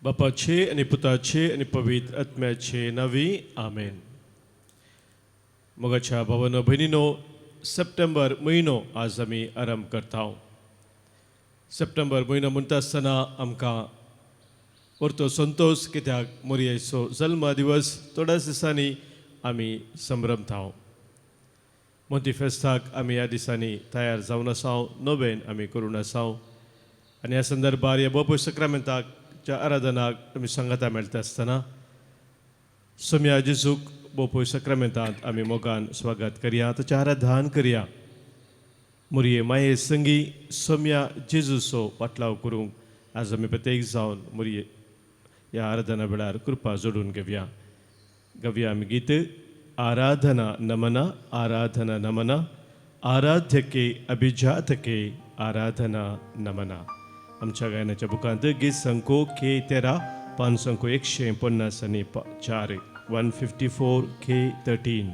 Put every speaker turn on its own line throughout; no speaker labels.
बापाचे आनी पुताचे आनी पवित्र आत्म्याचे नांवी आमेन. मोगाच्या भावानो भयणीनो, सप्टेंबर म्हयनो आज आमी आरंभ करता. सप्टेंबर म्हयनो म्हणटा आसतना आमकां परतो संतोश, कित्याक मोरयेचो जल्म दिवस थोड्याच दिसांनी आमी संभ्रमता. मोंती फेस्ताक आमी ह्या दिसांनी तयार जावन आसा, नोवेन आमी करून आसा आनी ह्या संदर्भार ह्या बोपूय सक्रामेंताच्या आराधनाक आमी सांगाता मेळटा आसतना सोम्या जेजूक बोपूय सक्रामेंतांत आमी मोगान स्वागत करया, ताचें आराधन करया. मोरये माये संगी सोम्या जेजूचो पाटलाव करूंक आज आमी प्रत्येक जावन मोरये ह्या आराधना वेळार कृपा जोडून घेवया. गावया आमी गीत आराधना नमना, आराधना नमना, आराध्य के अभिजात के आराधना नमना. आमच्या गायनाच्या बुकांत गीत संको के 13, पान संको 154, 154 के 13.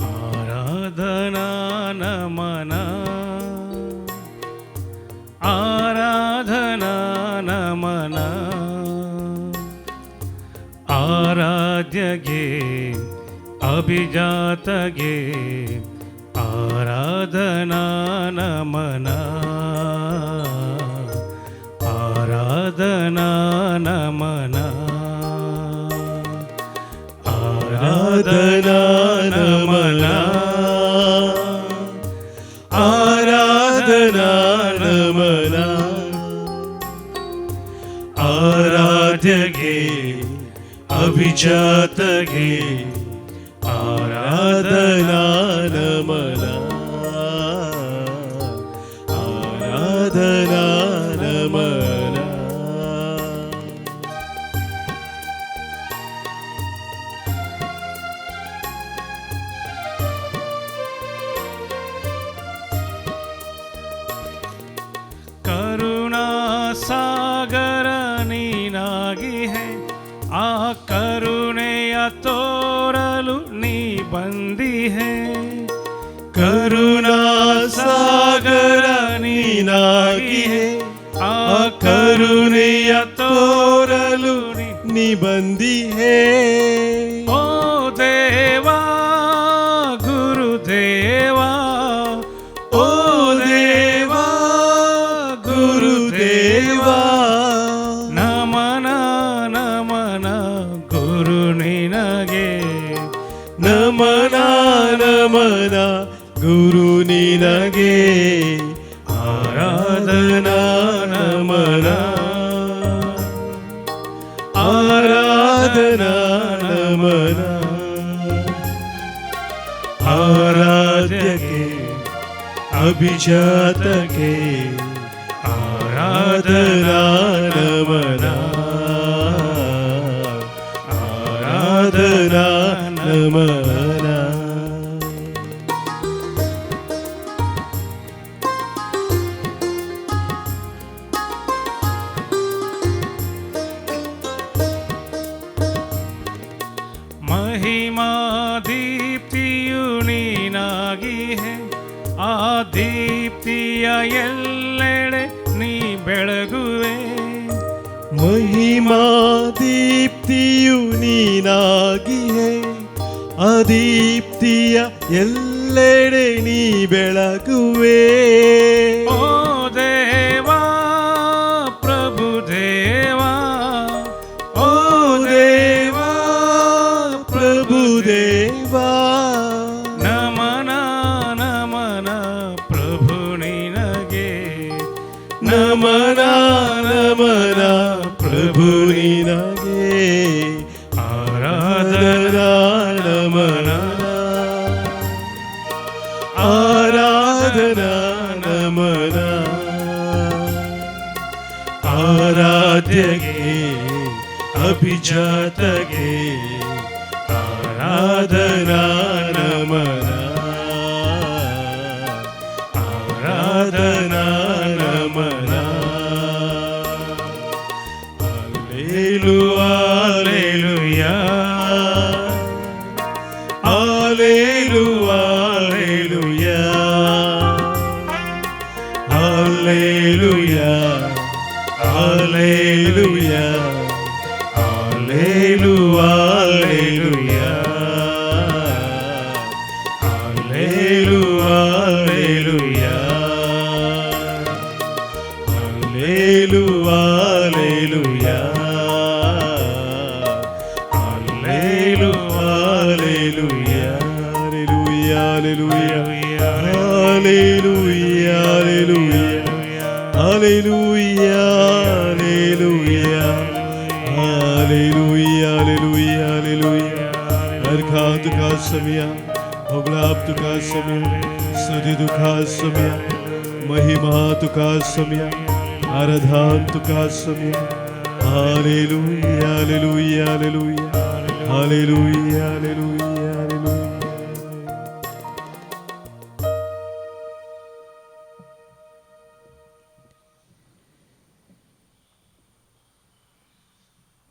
आराधना नमना, आराधना नमना, आराध्यगे अभिजातगे आराधना नमना, आराधना नमना, आराधना नमना, आराधना नमना, आराध्यगे अभिजातगे आराधना नमना, आराधना नमना. करुणा सागर ನೀನಾಗಿಹೆ, ಆ ಕರುಣೆಯ ತೋರಲು ನೀ ಬಂದಿಹೆ.
ಕರುಣಾ ಸಾಗರ ನೀನಾಗಿಹೆ, ಆ ಕರುಣೆಯ ತೋರಲು ನೀ ಬಂದಿಹೆ.
ಓ ದೇವಾ ಗುರುದೇವಾ,
ಓ ದೇವಾ ಗುರುದೇವಾ,
ನಮನ ನಮನ ಗುರು ನಿನಗೆ,
ನಮನ ನಮನ ಗುರು ನಿನಗೆ, ಆರಾಧನಾ ನಮನ, ಆರಾಧನಾ ನಮನ, ಆರಾಧ್ಯಕ್ಕೆ ಅಭಿಜಾತಕ್ಕೆ ಆರಾಧನಾ ನಮನ, ಆರಾಧನಾ ನಮನ.
ಮಹಿಮಾ ದೀಪ್ತಿಯು ನೀನಾಗಿಹೆ, ಆ ದೀಪ್ತಿಯ ಎಲ್ಲೆಡೆ ನೀ ಬೆಳಗುವೆ.
ಮಹಿಮಾ ದೀಪ್ತಿಯು ನೀನಾಗಿಹೆ, ಆ ದೀಪ್ತಿಯ ಎಲ್ಲೆಡೆ ನೀ ಬೆಳಗುವೆ.
ಓ ದೇವಾ ಪ್ರಭು ದೇವಾ,
ಓ ದೇವಾ ಪ್ರಭು ದೇವಾ,
ನಮನ ನಮನ ಪ್ರಭು ನಿನಗೆ,
ನಮನ ನಮನ ಪ್ರಭು ನಿನಗೆ,
ಆರಾಧನಾ
ಆರಾಧನಾ ನಮನ, ಆರಾಧನಾ ನಮನ, ಆರಾಧ್ಯಗೆ ಅಭಿಜಾತಗೆ ಆರಾಧನಾ ನಮನ, ಆರಾಧನಾ ನಮನ. Hallelujah, hallelujah, hallelujah, hallelujah, hallelujah, hallelujah, hallelujah, hallelujah, hallelujah, hallelujah, hallelujah, hallelujah, hallelujah. अर्घा तुका समिया, होगळाप तुका समिया, स्तुती तुका समिया, महिमा तुका समिया, आराधन तुका समिया. Hallelujah, hallelujah, hallelujah, hallelujah, hallelujah, hallelujah.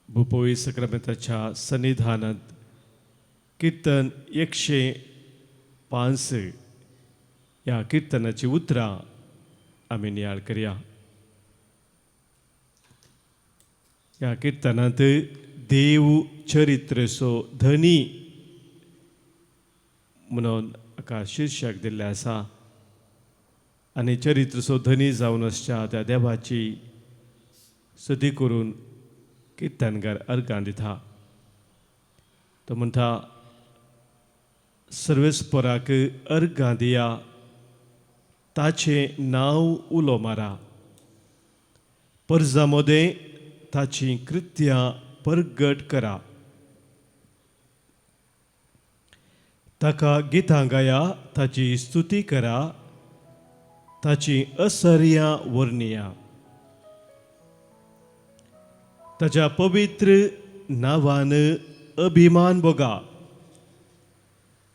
भूपोई सक्रामेंताच्या सन्निधानात कीर्तन 105 ह्या किर्तनाची उतरां आमी नियाळ करया. ह्या किर्तनांत देव चरित्रेचो धनी म्हणून हाका शीर्शक दिल्लें आसा आनी चरित्रचो धनी जावन आसच्या त्या देवाची स्तुती करून किर्तनकार अर्गां दिता. तो म्हणटा, सर्वेस्पराक अर्गां दिया, ताचें नांव उलो मारा, परजा मदें ताचीं कृत्यां परगट करा, ताका गितां गाया, ताची स्तुती करा, ताची असर्यां वर्णया, ताच्या पवित्र नांवान अभिमान भोगा,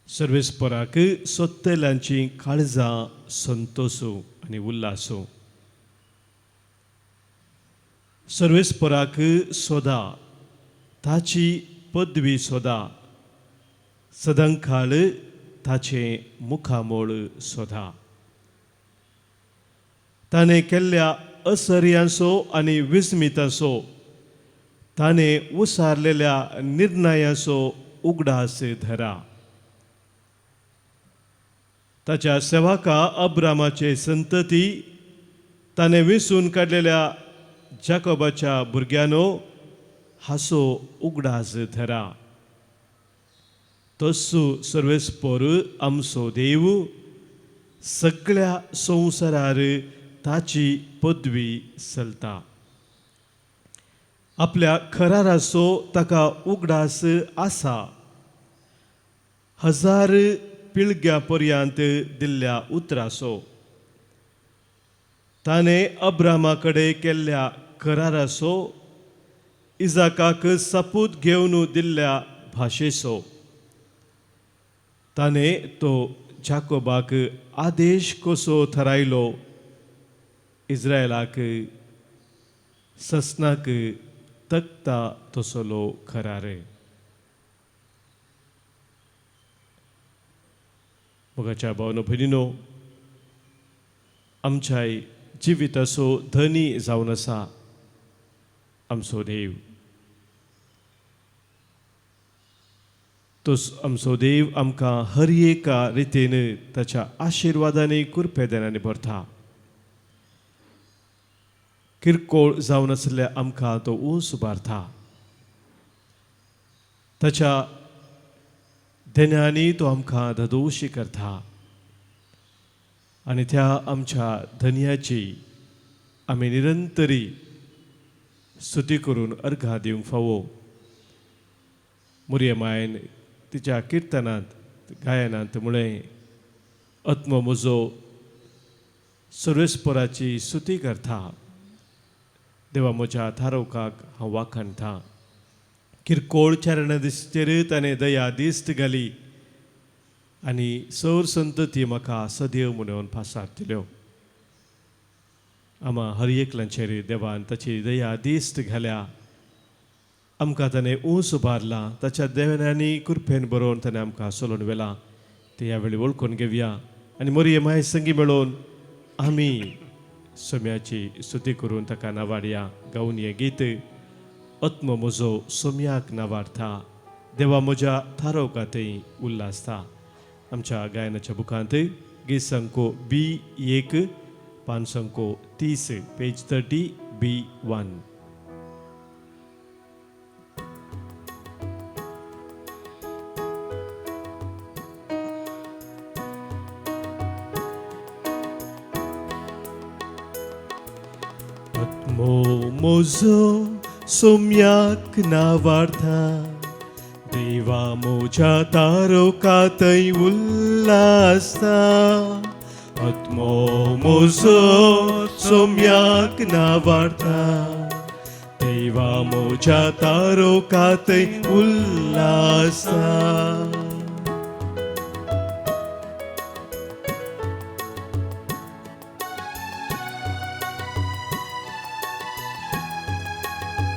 सर्वेस्पराक सोत्तेल्यांची काळजां संतोसूं आनी उल्लासूं, सर्वेस्पराक सोदा, ताची पदवी सोदा, सदांकाळ ताचें मुखामोळ सोदा, ताणें केल्ल्या असर्यांचो आनी विस्मितांचो, ताणें उसारलेल्या निर्णयाचो उगडास धरा, ताच्या सेवका अब्रामाचे संतती, ताणें वेंचून काडलेल्या जाकोबाच्या भुरग्यांनो हाचो उगडास धरा. तस्सू सर्वेस्पर आमचो देव सगळ्या संवसारार ताची पदवी चलता. आपल्या खराराचो ताका उगडास आसा. हजार पिळग्या पर्यंत दिल्ल्या उतराचो, ताणें अब्रामा कडेन केल्ल्या कराराचो, इजाकाक सपूत घेवन दिल्ल्या भाशेचो, ताणें तो जाकोबाक आदेश कसो थारायलो, इस्रायलाक ससनाक तकता तसलो खरारे. मोगाच्या भावनो भयणीनो, आमच्याय जिविताचो धनी जावन आसा आमचो देव. तो आमचो देव आमकां हर एका रितीन ताच्या आशिर्वादांनी कुरपेदनांनी भरता. किरकोळ जावन आसल्या आमकां तो ऊंच उबारता. ताच्या देण्यांनी तो आमकां धदोशी करता आनी त्या आमच्या धनयाची आमी निरंतरी स्तुती करून अर्घां दिवंक फावो. मुरये मायन तिच्या किर्तनांत गायनांत म्हळें, आत्मो म्हजो सर्वेस्पराची स्तुती करता, देवा म्हज्या थारोवकाक हांव वाखाणता. किरकोळ चरण दिसचेर ताणें दया दिश्ट घाली आनी सौर संतती म्हाका सदैव म्हणून फासार दिल्यो. आमा हर एकल्याचेर देवान ताची दया दिश्ट घाल्या. आमकां ताणें ऊंच उबारला, ताच्या देवनांनी कृपेन बरोवन ताणें आमकां सोलोवन व्हेलां. ते ह्या वेळी वळखून घेवया आनी मोरये माय संगी मेळोवन आमी सोम्याची स्तुती करून ताका नावाडया. गावन हें गीत आत्मो म्हजो सोम्याक नावाडता, देवा म्हज्या थारोवका थंय उल्लासता. आमच्या गायनाच्या बुकांत गीत संको B1 पान संको 30, पेज 30 B1. आत्मो म्हजो सोम्याक नावाडता, देवा म्हज्या तारोका थंय उल्लासता. आत्मो म्हजो सोम्याक नावाडता, देवा म्हज्या तारोका थंय उल्लासता.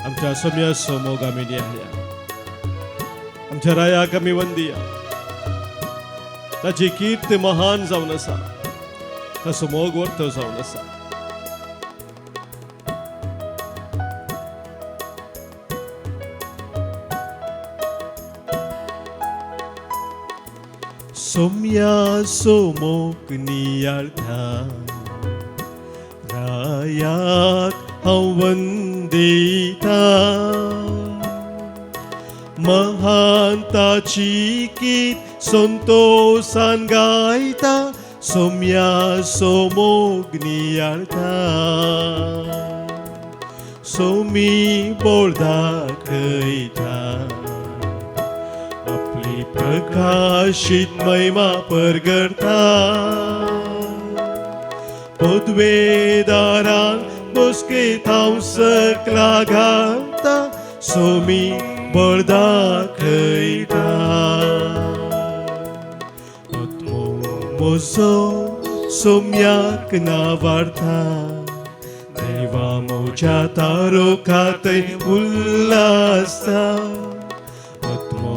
आमच्या सोम्या सोमोग आमी नियाळया, आमच्या रायाक आमी वंदिया. ताची कीर्त महान जावन आसा, ताचो मोग वर्तो जावन आसा. सोम्या सोमोक नियाळता, रायाक हांव वंदिता. महान ताची गीत संतोषान गायता, सोम्या सोमोग नियाळता. सोमी बोळ दाखयता, आपली प्रकाशीत महिमा परगडता. पदवेदारान बसकेत हांव सकला घालता, सोमी बळ दाखयता. आत्मो म्हजो सोम्याक नावाडता, देवा म्हज्या तारोका थंय उल्लासता. आत्मो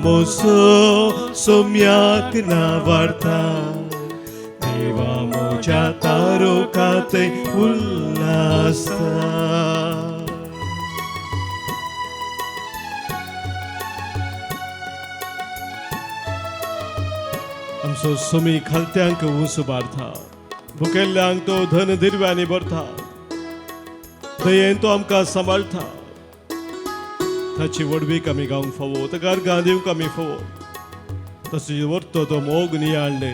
म्हजो सोम्याक नावाडता, देवा म्हज्या तारोका थंय उल्लासता. आमचो सोमी खालत्यांक ऊंच उबारता, भुकेल्ल्यांक तो धन दिरव्यांनी भरता. दयेन तो आमकां सांबाळटा. ताची व्हडवीक आमी गावंक फावो, ताका अर्गां दिवंक आमी फावो. ताचो वर्तो तो मोग नियाळ्ळे,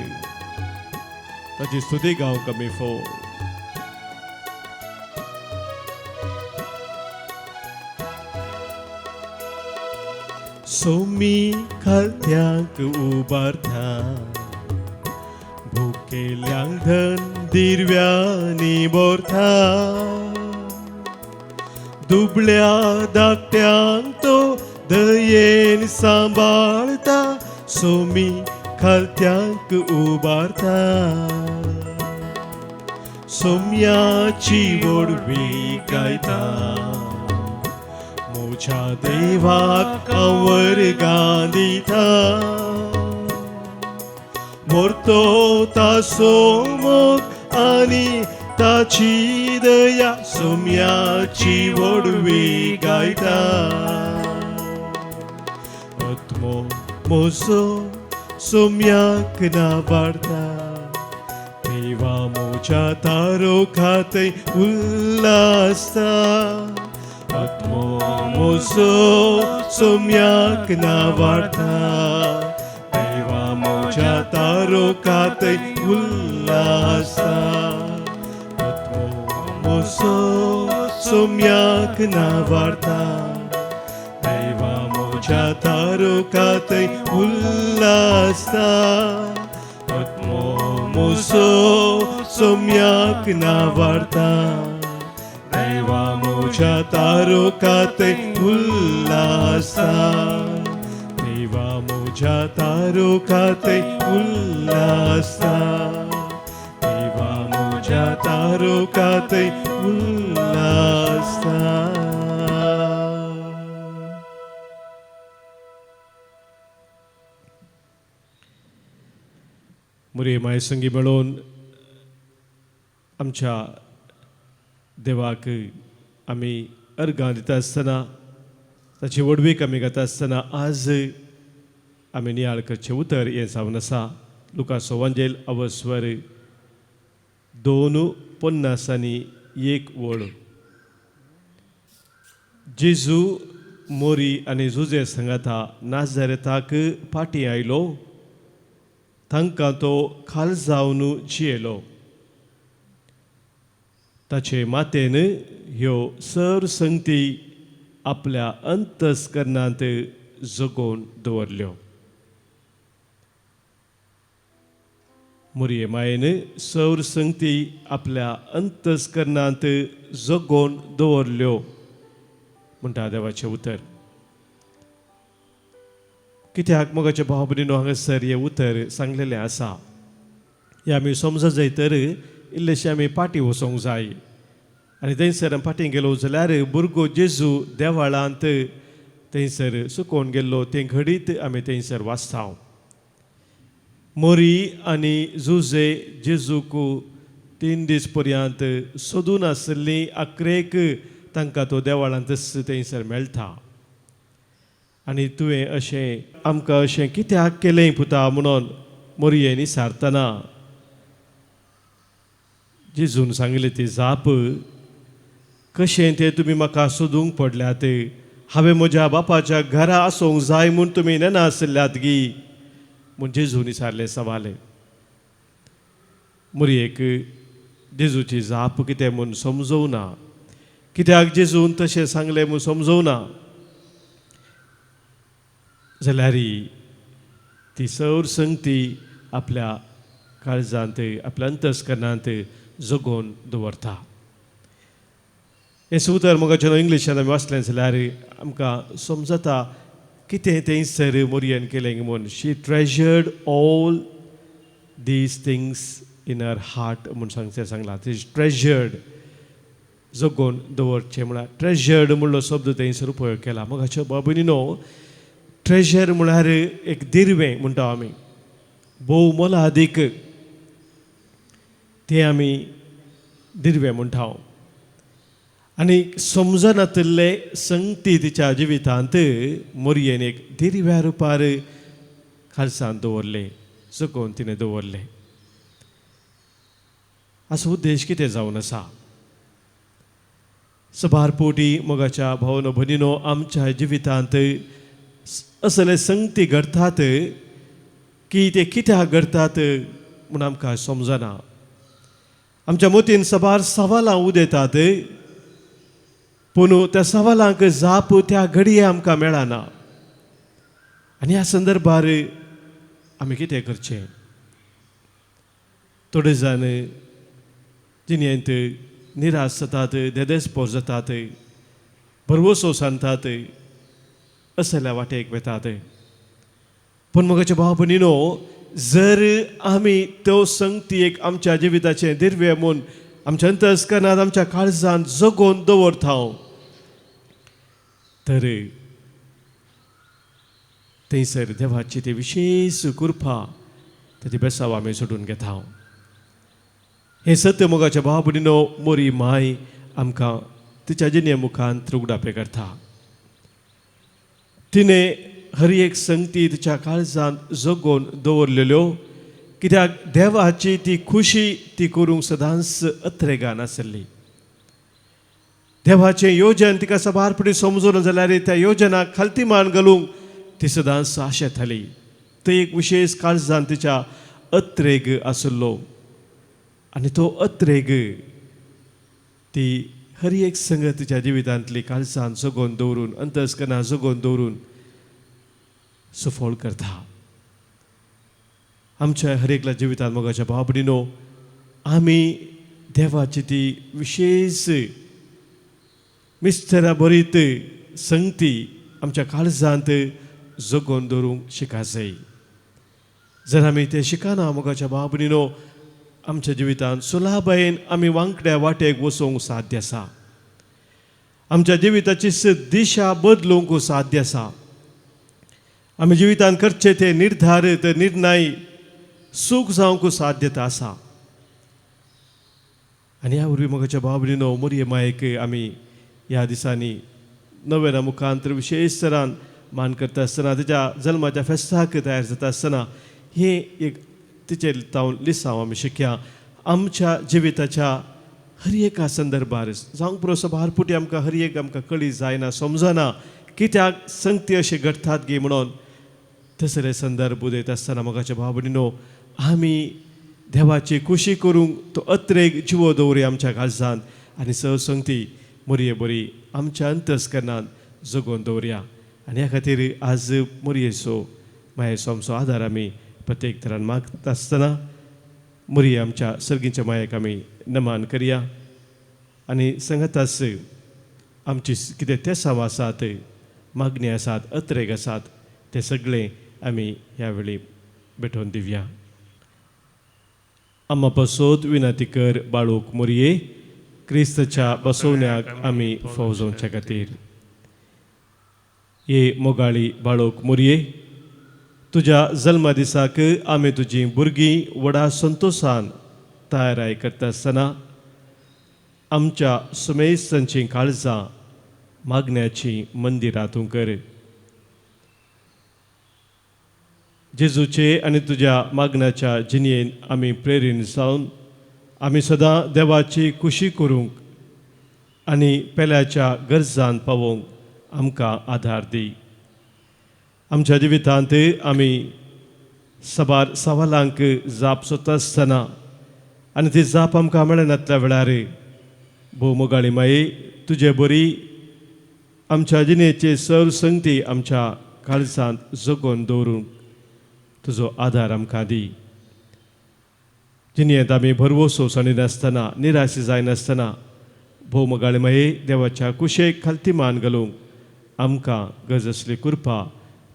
ताची स्तुती गावंक आमी फावो. सोमी खालत्यांक उबारता, भुकेल्यांक धन दिरव्यांनी भरता. दुबळ्या धाकट्यांक तो दयेन सांबाळता, सोमी खालत्यांक उबारता. सोम्याची व्हडवीक गायता, म्हज्या देवाक हांव वर्गां दिता. मोरतो ताचो मोग आनी ताची दया, सोम्याची व्हडवीक गायता. आत्मो म्हजो सोम्याक नावाडता, देवा म्हज्या तारोका थंय उल्लासता. आत्मो म्हजो सोम्याक नावाडता, देवा म्हज्या तारोका थंय उल्लासता. आत्मो म्हजो सोम्याक नावाडता, देवा म्हज्या तारोका थंय उल्लासता. आत्मो म्हजो सोम्याक नावाडता, देवा म्हज्या तारोका थंय उल्लासता. देवा म्हज्या तारोका थंय उल्लासता, देवा म्हज्या तारोका थंय उल्लासता. मुरे माय संगी मेळोवन आमच्या देवाक आमी अर्गां दिता आसतना, ताची व्हडवीक आमी गाता आसतना आज आमी नियाळ करचें उतर हें जावन आसा लुकासो वांजेल अवस्वर 2:51 वळ. जेजू मोरी आनी जुजे सांगाता नाजारेताक फाटीं आयलो, तांकां तो खाल जावन जियेलो. ताचे मातेन ह्यो सर संगती आपल्या अंतस्करणांत जगोवन दवरल्यो. मोरये मायेन सौर संगती आपल्या अंतस्करणांत जगोवन दवरल्यो म्हणटा देवाचें उतर. कित्याक मोगाचे भाव भयणीनो, हांगासर हें उतर सांगलेलें आसा. हें आमी समज जाय तर इल्लेशें आमी फाटीं वचोंक जाय. आनी थंयसर आमी फाटीं गेलो जाल्यार भुरगो जेजू देवाळांत थंयसर सुकोवन गेल्लो तें घडीत आमी थंयसर वाचता. मोरी आनी जुजे जेजूक 3 दीस पर्यंत सोदून आशिल्ली, अकरेक तांकां तो देवाळांतच थंयसर मेळटा. आनी तुवें अशें आमकां अशें कित्याक केलें पुता म्हणून मोरयेन विचारतना जेजून सांगली ती जाप, कशें तें तुमी म्हाका सोदूंक पडल्यात, हांवें म्हज्या बापाच्या घरा आसूंक जाय म्हूण तुमी नेना आशिल्ल्यात गी म्हूण जेजून विचारलें सवालें. मोरयेक जेजूची जाप कितें म्हूण समजोवना, कित्याक जेजून तशें सांगलें म्हूण समजोवना. जाल्यार ती सौर संगती आपल्या काळजांत आपल्या अंतस्करणांत जगोवन दवरता. हें उतर मोगाचें इंग्लिशान आमी वाचलें जाल्यार आमकां समजता कितें तें सर मोरयेन केलें म्हूण. She treasured all these things in her heart म्हूण सांगचें सांगलां. ती ट्रेजर्ड जगोवन दवरचें म्हळ्यार ट्रेजर्ड म्हणलो शब्द थंयसर उपयोग केला. मोगाच्यो भाव भयणीनो, ट्रेजर म्हळ्यार एक दिर्वें म्हणटा आमी, भोव मोलादीक तें आमी दिर्वें म्हणटा. आनी समजनातिल्ले संगती तिच्या जिवितांत मोरयेन एक दिर्व्या रुपार खालसान दवरलें, जगोवन तिणें दवरलें. असो उद्देश कितें जावन आसा? सबार पोटी मोगाच्या भावनो भयणीनो, आमच्या जिवितांत असले संगती घडटात की ते कित्याक घडटात म्हूण आमकां समजना. आमच्या मतीन सबार सवालां उदेतात, पूण त्या सवालांक जाप त्या घडये आमकां मेळना. आनी ह्या संदर्भार आमी कितें करचें? थोडे जाण जिणेंत निराश जातात, देदेस्पोर जातात, भरवसो सांगतात, असल्या वाटेक वेतात. पूण मोगाचे भाव भयणीनो, जर आमी त्यो संगती एक आमच्या जिविताचें दिर्वे म्हूण आमच्या अंतस्करणांत आमच्या काळजांत जगोवन दवरता तर थंयसर देवाची ती विशेश कृपा ताची बेसाव आमी सोडून घेता. हें सत्य मोगाच्या भाव भयणीनो, मोरी माय आमकां तिच्या जिणे मुखान उगडापें करता. तिणें हर एक संगती तिच्या काळजांत जगोवन दवरलेल्यो, कित्याक देवाची ती खुशी ती करूंक सदांच अत्रेगान आसली. देवाचें योजन तिका साबार पटी समजून जाल्यार त्या योजनाक खालती मान घालूंक ती सदांच आशेताली. तो एक विशेश काळजान तिच्या अत्रेग आसलो आनी तो अत्रेग ती हर एक संगत तिच्या जिवितांतली काळजान जगोवन दवरून अंतस्करणां जगोवन दवरून सुफळ करता. आमच्या हर एकल्या जिवितांत मोगाच्या भाव भयणीनो, आमी देवाची ती विशेश मिस्तरा भरीत संगती आमच्या काळजांत जगोवन दवरूंक शिका जाय. जर आमी तें शिकना मोगाच्या भाव भयणीनो, आमच्या जिवितांत सुलाबायेन आमी वांकड्या वाटेक वचूंक साध्य आसा. आमच्या जिविताची दिशा बदलूंक साध्य आसा. आमी जिवितांत करचे ते निर्धार ते निर्णय सूख जावंक साध्यता आसा. आनी ह्या वरवीं मोगाच्या भाव भयणीनो मोरये मायेक आमी ह्या दिसांनी नव्या मुखांतर विशेश तरान मान करता आसतना तिच्या जल्माच्या फेस्ताक तयार जाता आसतना हें एक तिचेर जावन लिसांव आमी शिकया आमच्या जिविताच्या हर एका संदर्भार जावंक पुरो सभार पुटी आमकां हर एक आमकां कळी जायना समजना कित्याक संगती अशें घडटात गी म्हणून तसले संदर्भ उदयता आसतना मोगाच्या भाव भयणीनो आमी देवाची खुशी करूंक तो अत्रेक जिवो दवरुया आमच्या काळजांत आनी सहसंगती मोरये बरी आमच्या अंतस्करणांत जगोवन दवरुया. आनी ह्या खातीर आज मोरयेचो मायेचो आमचो आदार आमी प्रत्येक तरान मागता आसतना मोरये आमच्या सर्गीच्या मायेक आमी नमान करया आनी संगतास आमची कितें तेसांव आसात, मागणी आसात, अत्रेक आसात ते सगळे आमी ह्या वेळी भेटोवन दिवया. आम्हा पसोत विनंती कर बाळूक मोरये क्रिस्तच्या बसोवण्याक आमी फौजोवच्या खातीर. ये मोगाळी बाळूक मोरये, तुज्या जल्मा दिसाक आमी तुजी भुरगीं व्हडा संतोशान तयाराय करता आसतना आमच्या सुमेस्तांचीं काळजां मागण्याचीं मंदिरां तूं कर. जेजूचे आनी तुज्या मागण्याच्या जिणेन आमी प्रेरीण जावन आमी सदां देवाची खुशी करूंक आनी पेल्याच्या गरजान पावोवंक आमकां आदार दी. आमच्या जिवितांत आमी साबार सवालांक जाप सोदता आसतना आनी ती जाप आमकां मेळनातल्या वेळार भोव मोगाळी माये तुजे बरी आमच्या जिणेचे सर संगती आमच्या काळजांत जगोवन दवरूंक तुजो आदार आमकां दी. जिणेंत आमी भरवसो नासतना निराश जायनासतना भोव मोगाळी माये देवाच्या कुशेक खालती मान घालूंक आमकां गरज आसली कृपा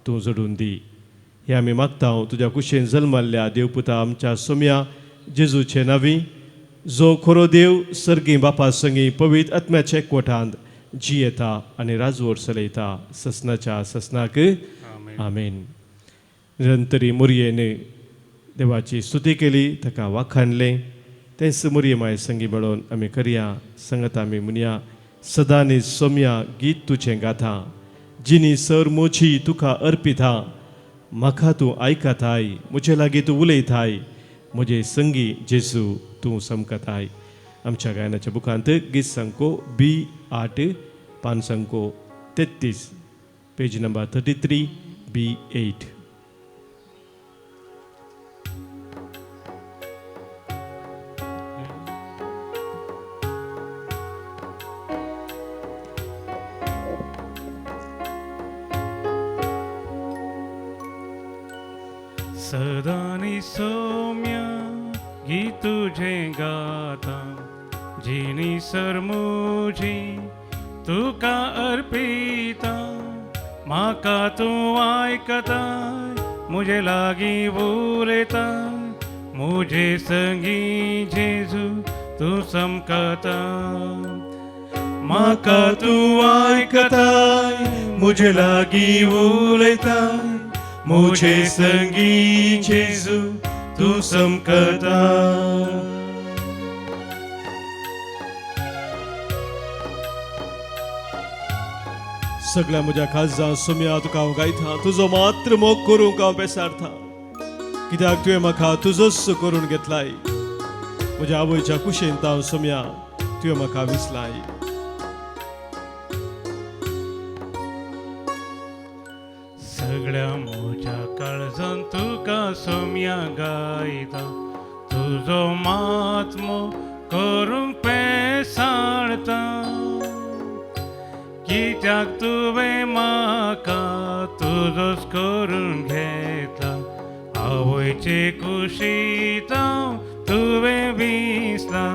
तूं जोडून दी. हें आमी मागता तुज्या कुशेन जल्माल्ल्या देवपुता आमच्या सोम्या जेजूचे नांवी, जो खरो देव सर्गी बापा संगी पवित्र आत्म्याच्या एकवटांत जियेता आनी राजवट चलयता ससनाच्या ससनाक आमेन. निरंतरी मोरयेन देवाची स्तुती केली, ताका वाखाणलें. तेंच मोरये माय संगी मेळोवन आमी करया. संगत आमी म्हणया, सदांनी सोम्या गीत तुजें गाथा, जिनी सर मोची तुका अर्पिता, म्हाका तूं आयकताय, म्हजे लागीं तूं उलयताय, म्हजे संगी जेजू तूं समकताय. आमच्या गायनाच्या बुकांत गीत संको बी 8 पान संको 33, पेज नंबर 33 बी 8.
सदानी सौम्य गीत तुझे गाता, जिनी सरमुझी तुका अर्पिता, म्हाका तूं आयकताय, मुझे लागीं उलयता, मुझे संगी जेजू तूं समकता. म्हाका तूं आयकताय, मुझे लागीं उलयताय, मुझे संगी जेजू तूं समकता.
सगळ्या म्हज्या काळजां सोम्या तुका हांव गायता, तुजो मात्र मोग करूंक हांव बेसारता, कित्याक तुवें म्हाका तुजोच करून घेतलाय. म्हज्या आवयच्या कुशेन हांव सोम्या तुवें म्हाका विसलाय.
सगळ्या म्हज्या काळजान तुका सोम्या गायता, तुजो मात्मो करूंक पेसाळता, कित्याक तुवें म्हाका तुजोच करून घेतला, आवयचे कुशीत तुवें विसला.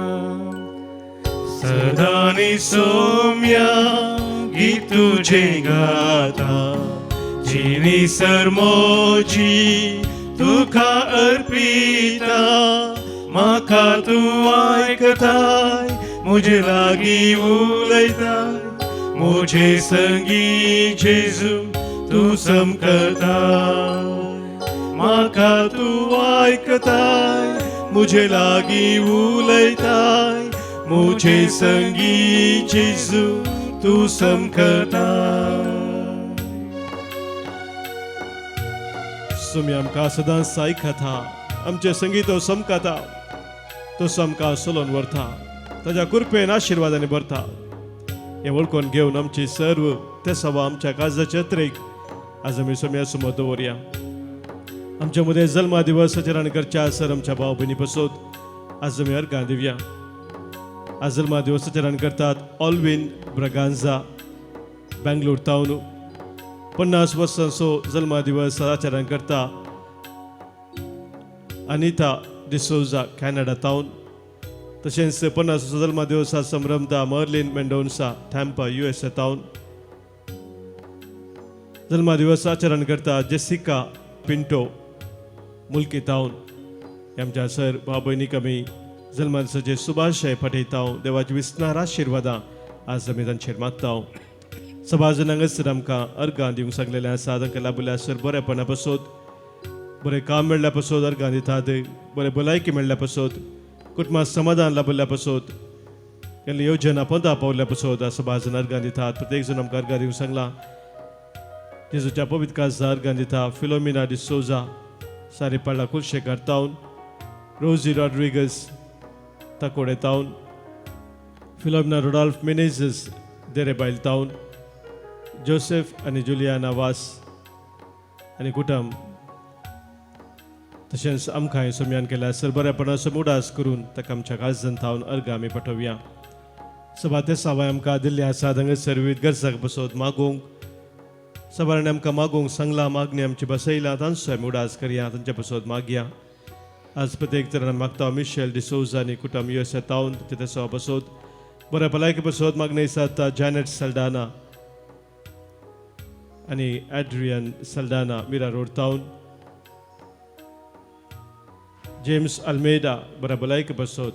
सदांनी सौम्या गीत तुजें गाता, जिनी सरमोजी तुका अर्पिता, म्हाका तूं आयकताय, मुझे लागीं उलयताय, मुझे संगी जेजू तूं समकताय. म्हाका तूं आयकताय, मुझे लागीं उलयताय, मुझे संगी जेजू तूं समकता.
सुमी आमकां सदांच साय खाता, आमचें संगीत तो समकाता, तो आमकां सोलोन व्हरता, ताज्या कृपेन आशिर्वादांनी भरता. हें वळखून घेवन आमची सर्व ते सवा आमच्या काळजाचे अत्रेक आज आमी सोम्या समोर दवरया. आमच्या मदें जल्मा दिवस आचरण करच्या सर आमच्या भाव भयणी पसोत आज आमी अर्गां दिवया. आज जल्मा दिवस आचरण करतात ऑलविन ब्रगांजा बेंगलोर तावन 50 वर्सांचो जल्मा दिवस आचरण करता अनिता डिसोजा कॅनडा तावन. तशेंच 50 जल्मा दिवसा संभ्रमता मर्लिन मेंडोन्सा टॅम्पा USA तावन. जल्मा दिवस आचरण करता जेसिका पिंटो मुल्की तावन. आमच्या सर भाव भयणीक आमी जल्मा दिसाचे शुभाशय पाठयता. देवाची विस्नार आशिर्वादां आज आमी तांचेर मागता. सभाजन हांगासर आमकां अर्गां दिवंक सांगलेलें आसा. तांकां लाभिल्ल्या सर बरेपणा पासत, बरें काम मेळ्ळ्या पासत अर्गां दितात, बरें भलायकी मेळ्ळ्या पासत, कुटुंबात समाधान लाभिल्ल्या पासत, केल्ली योजना पंदा पावल्या पासत सभाजन अर्गां दितात. प्रत्येक जण आमकां अर्गां दिवंक सांगलां. जेजूच्या पवित्र काजार अर्गां दिता फिलोमिना डिसोजा सारेपाडला कुलशेखर तावन, रोजी रॉड्रिगस ताकोडे तावन, फिलोमिना रोडाल्फ मिनेझस देरेबायल तावन, जोसेफ आनी जुलियाना वास आनी कुटुंब. तशेंच आमकां सोम्यान केल्या सर बऱ्यापणाचो उडास करून ताका आमच्या काळजान थावन अर्गां आमी पाठोवया. सभा ते सावाय आमकां दिल्ली आसा हांगासर विविध गरजाक बसोत मागूंक सभारांनी आमकां मागूंक सांगलां. मागणी आमची बसयला तांचो आमी उडास करया, तांच्या बसोत मागया. आज प्रत्येक तरान मागता मिशेल डिसोजा आनी कुटुंब USA तावन ते सभा बसोत बऱ्या भलायकी बसोत मागणी आसात जॅनेट सल्डाना आनी एड्रियन सल्डाना मिरा रोड तावन, जेम्स अल्मेडा बऱ्या भलायकी बसोत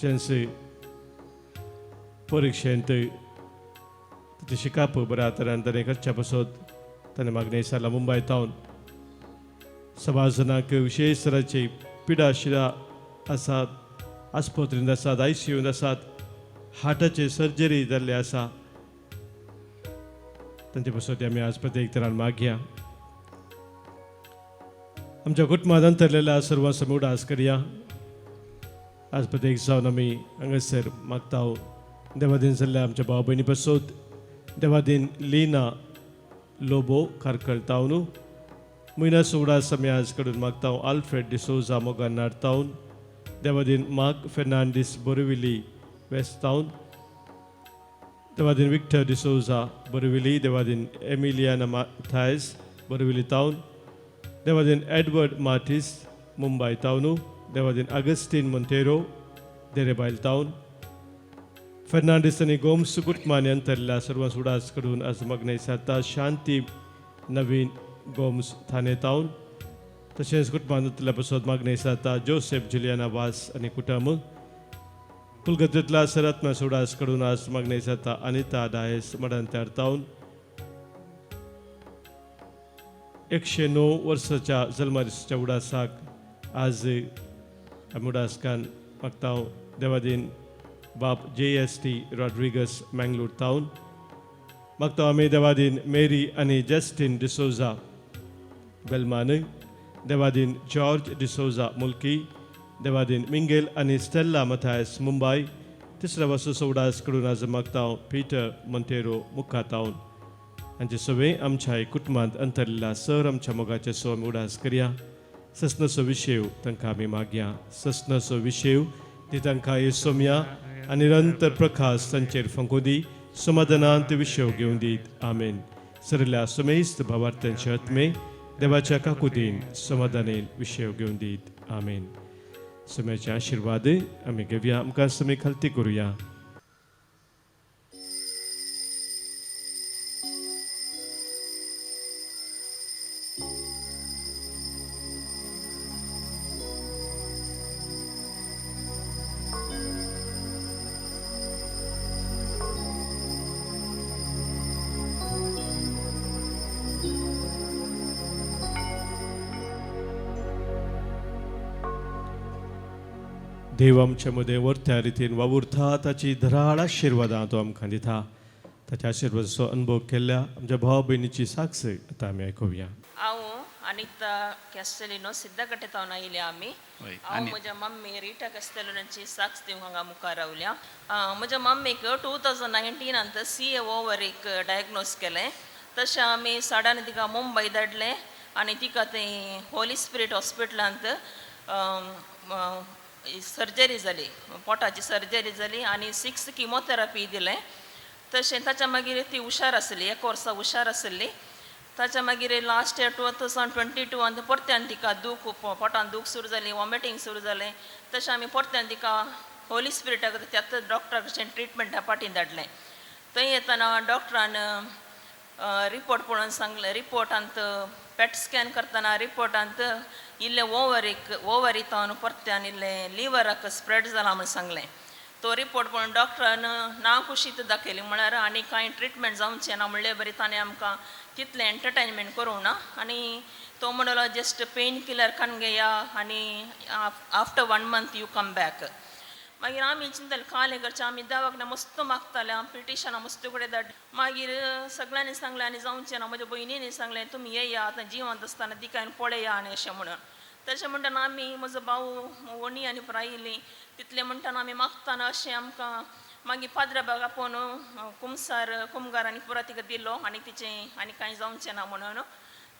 जेन्सी परिक्षेंत ताचें शिकाप बऱ्या तरान ताणें करच्या पासत ताणें मागणी सारला मुंबय तावन. समाजनाक विशेश तरांची पिडा शिरा आसात, आस्पत्रींत आसात, ICUंत आसात, हार्टाचे सर्जरी जाल्ले आसा, तांचे पासत आमी आज प्रत्येक तरान मागया. आमच्या कुटुंबात अंतरलेल्या सर्वांचो आमी उडास करया. आज प्रत्येक जावन आमी हांगासर मागता देवादीन जाल्ल्या आमच्या भाव भयणी पासत देवादीन लीना लोबो कार्कळ तावन म्हयन्याचो उडास आमी आज कडून मागता आल्फ्रेड डिसोजा मोगान तावन, देवादीन मार्क फेर्नांडीस बोरिविली वेस्ट तावन, देवादीन विक्टर डिसोजा बोरिविली, देवादीन एमिलियाना माथायस बोरिविली तावन, देवादीन एडवर्ड मार्टिस मुंबय तावन, देवादीन अगस्टीन मोंतेरो देरेबायल तावन. फेर्नांडीस आनी गोम्स कुटुंबांनी अंतरल्या सर्व उडास कडून आज मागणी सारता शांती नवीन गोम्स थाने तावन. तशेंच कुटुंबांतल्या पासत मागणी सारता जोसेफ जुलियाना वास आनी कुटुंब. पुलगतींतल्या सरात्मा सुडास कडून आज मागणी जाता अनिता डायस मडंत्यार तावन. 109 वर्साच्या जल्मा दिसाच्या उडासाक आज आमी उडासकान मागता देवादीन बाप JST Rodrigues Mangalore तावन. मागता आमी देवादीन मेरी आनी जस्टीन डिसोजा बेलमान, देवादीन जॉर्ज डिसोजा मुल्की, देवादीन मिंगेल आनी स्टेल्ला मथायस मुंबय. तिसऱ्या वर्साचो उडास कडून आज मागता पीटर मोंतेरो मुखातावन. हांचे सगळे आमच्या कुटुंबांत अंतरलेल्या सर आमच्या मोगाचे सो आमी उडास करया. ससनाचो विशेव तांकां आमी मागया. ससनाचो विशेव ती तांकां येसोमया आनी निरंतर प्रकाश तांचेर फांको दी, समाधानांत विशेव घेवन दीत. आमेन. सरल्या समेस्त भावार्थ्यांचे आत्मे देवाच्या काकुतीन समाधानेन विशेव घेवन दीत. आमेन. समयाचे आशिर्वाद आमी घेवया. आमकां समी खालती करुया. देव आमच्या मदें वर्त्या रितीन वावुरता, ताची धराळ आशिर्वादां तो आमकां दिता. ताच्या आशिर्वादाचो अनुभव केल्ल्या आमच्या भाव भयणीची साक्ष आतां आमी आयकुया.
हांव अनिता कॅस्टेलिनो सिद्धकट्टे थावन आयिल्ल्या आमी. हांव म्हज्या मम्मी रिटा कॅस्टेलिनोची साक्ष दिवंक हांगा मुखार रावल्या. म्हज्या मम्मीक 2019 सी ए ओवरीक डायग्नोज केलें. तशें आमी साडांनी तिका मुंबय धाडलें आनी तिका थंय होली स्पिरीट हॉस्पिटलांत सर्जरी जाली, पोटाची सर्जरी जाली आनी 6 किमोथेरपी दिलें. तशें ताच्या मागीर ती हुशार आसली, एक वर्सा हुशार आसली. ताच्या मागीर लास्ट इयर 2022 परत्यान तिका दूख, पोटान दूख सुरू जाली, वॉमिटींग सुरू जालें. तशें आमी परत्यान तिका होली स्पिरिटाक त्याच डॉक्टरा कडेन ट्रिटमेंटा पाटीं धाडलें. थंय येतना डॉक्टरान रिपोर्ट पळोवन सांगलें, रिपोर्टांत पेट स्कॅन करतना रिपोर्टांत इल्लें ओवरीक, ओवरी थावन परत्यान इल्लें लिवराक स्प्रेड जाला म्हूण सांगलें. तो रिपोर्ट पळोवन डॉक्टरान ना खुशीत दाखयली, म्हळ्यार आनी कांय ट्रिटमेंट जावचें ना म्हणले बरी. ताणें आमकां तितलें एंटरटेनमेंट करूंक ना आनी तो म्हणलो, जस्ट पेन किलर खावन घेया आनी after one month you come back. मागीर आमी चिंतले कालें करचें. आमी देवाक मस्त मागताले, आमी पिटिशनां मस्त कडेन धाड. मागीर सगळ्यांनी सांगलें आनी जावचें ना. म्हज्या भयणीनी सांगलें, तुमी येया, आतां जिवंत आसतना तिका पळया आनी अशें म्हणून. तशें म्हणटना आमी, म्हजो भाव, वणी आनी पुराय येयलीं. तितलें म्हणटना आमी मागतना अशें आमकां मागीर पाद्रा बाग आपोवन कुमसार कुमगार आनी पुरा तिका दिलो आनी तिचें आनी कांय जावचें ना म्हणून.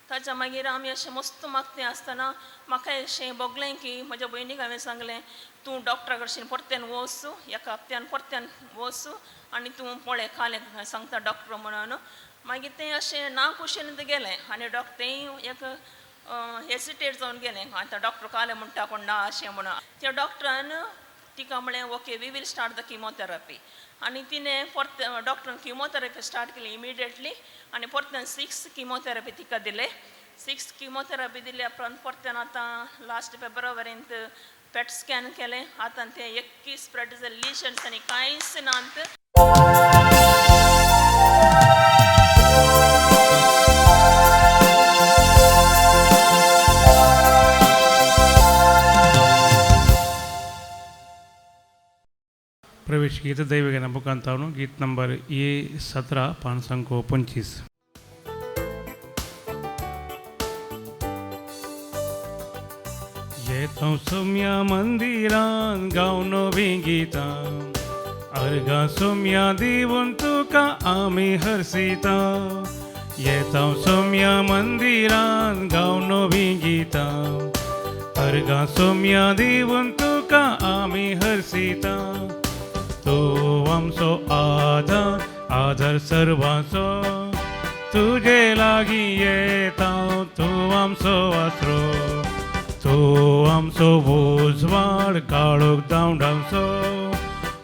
ताच्या मागीर आमी अशें मस्त मागतें आसतना म्हाका अशें भोगलें की म्हज्या भयणीक हांवें सांगलें, तूं डॉक्टरा कडल्यान परत्यान वच, एका हप्त्यान परत्यान वच आनी तूं पळय कालें सांगता डॉक्टर म्हणून. मागीर तें अशें ना खुशेन गेलें आनी डॉक्टर तेंय एक हेसिटेट जावन गेलें, आतां डॉक्टर कालें म्हणटा कोण ना अशें म्हणून. त्या डॉक्टरान तिका म्हळें, okay, we will start the chemotherapy. आनी तिणें परते डॉक्टरान किमोथेरपी स्टार्ट केली इमिडिएटली आनी परत्यान 6 किमोथेरपी तिका दिले. 6 किमोथेरपी दिल्या उपरांत परत्यान आतां लास्ट फेब्रुवारींत पेट स्कॅन केलें. आतां तें एक्की स्प्रेड लिशन्स आनी कांयच नात.
प्रवेश गीत दैवज्ञाना मुखांतावनु, गीत नंबर ए 17, पान संख्या 25. येता सोम्या मंदिरान गावन नवीं गितां, अर्घां सोम्या दिवन तुका आमी हर्सिता. येता सोम्या मंदिरान गावन नवीं गितां, अर्घां सोम्या दिवन तुका आमी हर्सिता. तूं आमचो आधार, आधार सर्वांचो, तुजे लागीं येता. तूं आमचो आसरो, तूं आमचो उजवाड काळोख धांवडावचो.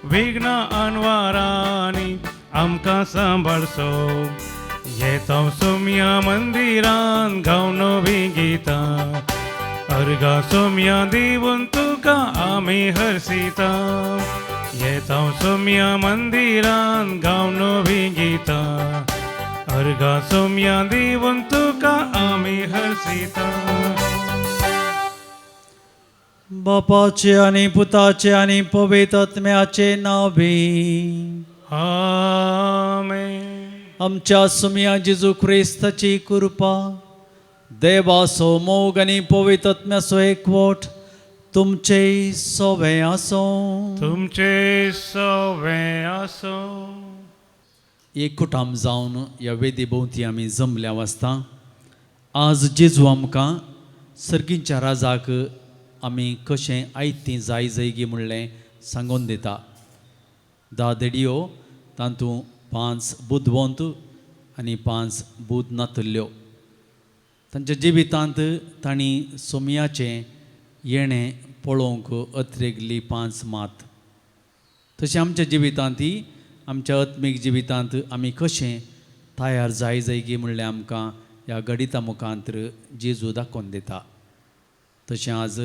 विघ्न अनवारांनी आमकां सांबाळचो. येता सोम्या मंदिरान गावन नवीं गितां, अर्घां सोम्या दिवन तुका आमी हर्सिता. येता सोम्या मंदिरान गावन नवीं गितां, अर्घां सोम्या दिवन तुका आमी हर्सिता.
बापाचे आनी पुताचे आनी पवित्र आत्म्याचे नांवे.
आमेन.
आमच्या सुमया जेजू क्रिस्ताची कृपा, देवाचो मोग आनी पवित्र आत्म्याचो एकवट तुमचे सोवे आसूं.
तुमचे सवे आसूं.
एक कुटाम जावन ह्या वेदी भोंवती आमी जमल्या वाचता. आज जेजू आमकां सर्गींच्या राजाक आमी कशें आयतीं जाय जायगी म्हणलें सांगून दिता. 10 देडयो, तातूंत 5 बुदवंत आनी 5 बूद नातल्ल्यो. तांच्या जिवितांत तांणी सोमयाचें येणें पळोवंक अत्रेगली 5 मात. तशें आमच्या जिवितांत, आमच्या आत्मीक जिवितांत आमी कशें तयार जाय जायगी म्हणलें आमकां ह्या गणिता मुखांतर जेजू दाखोवन दिता. तशें आज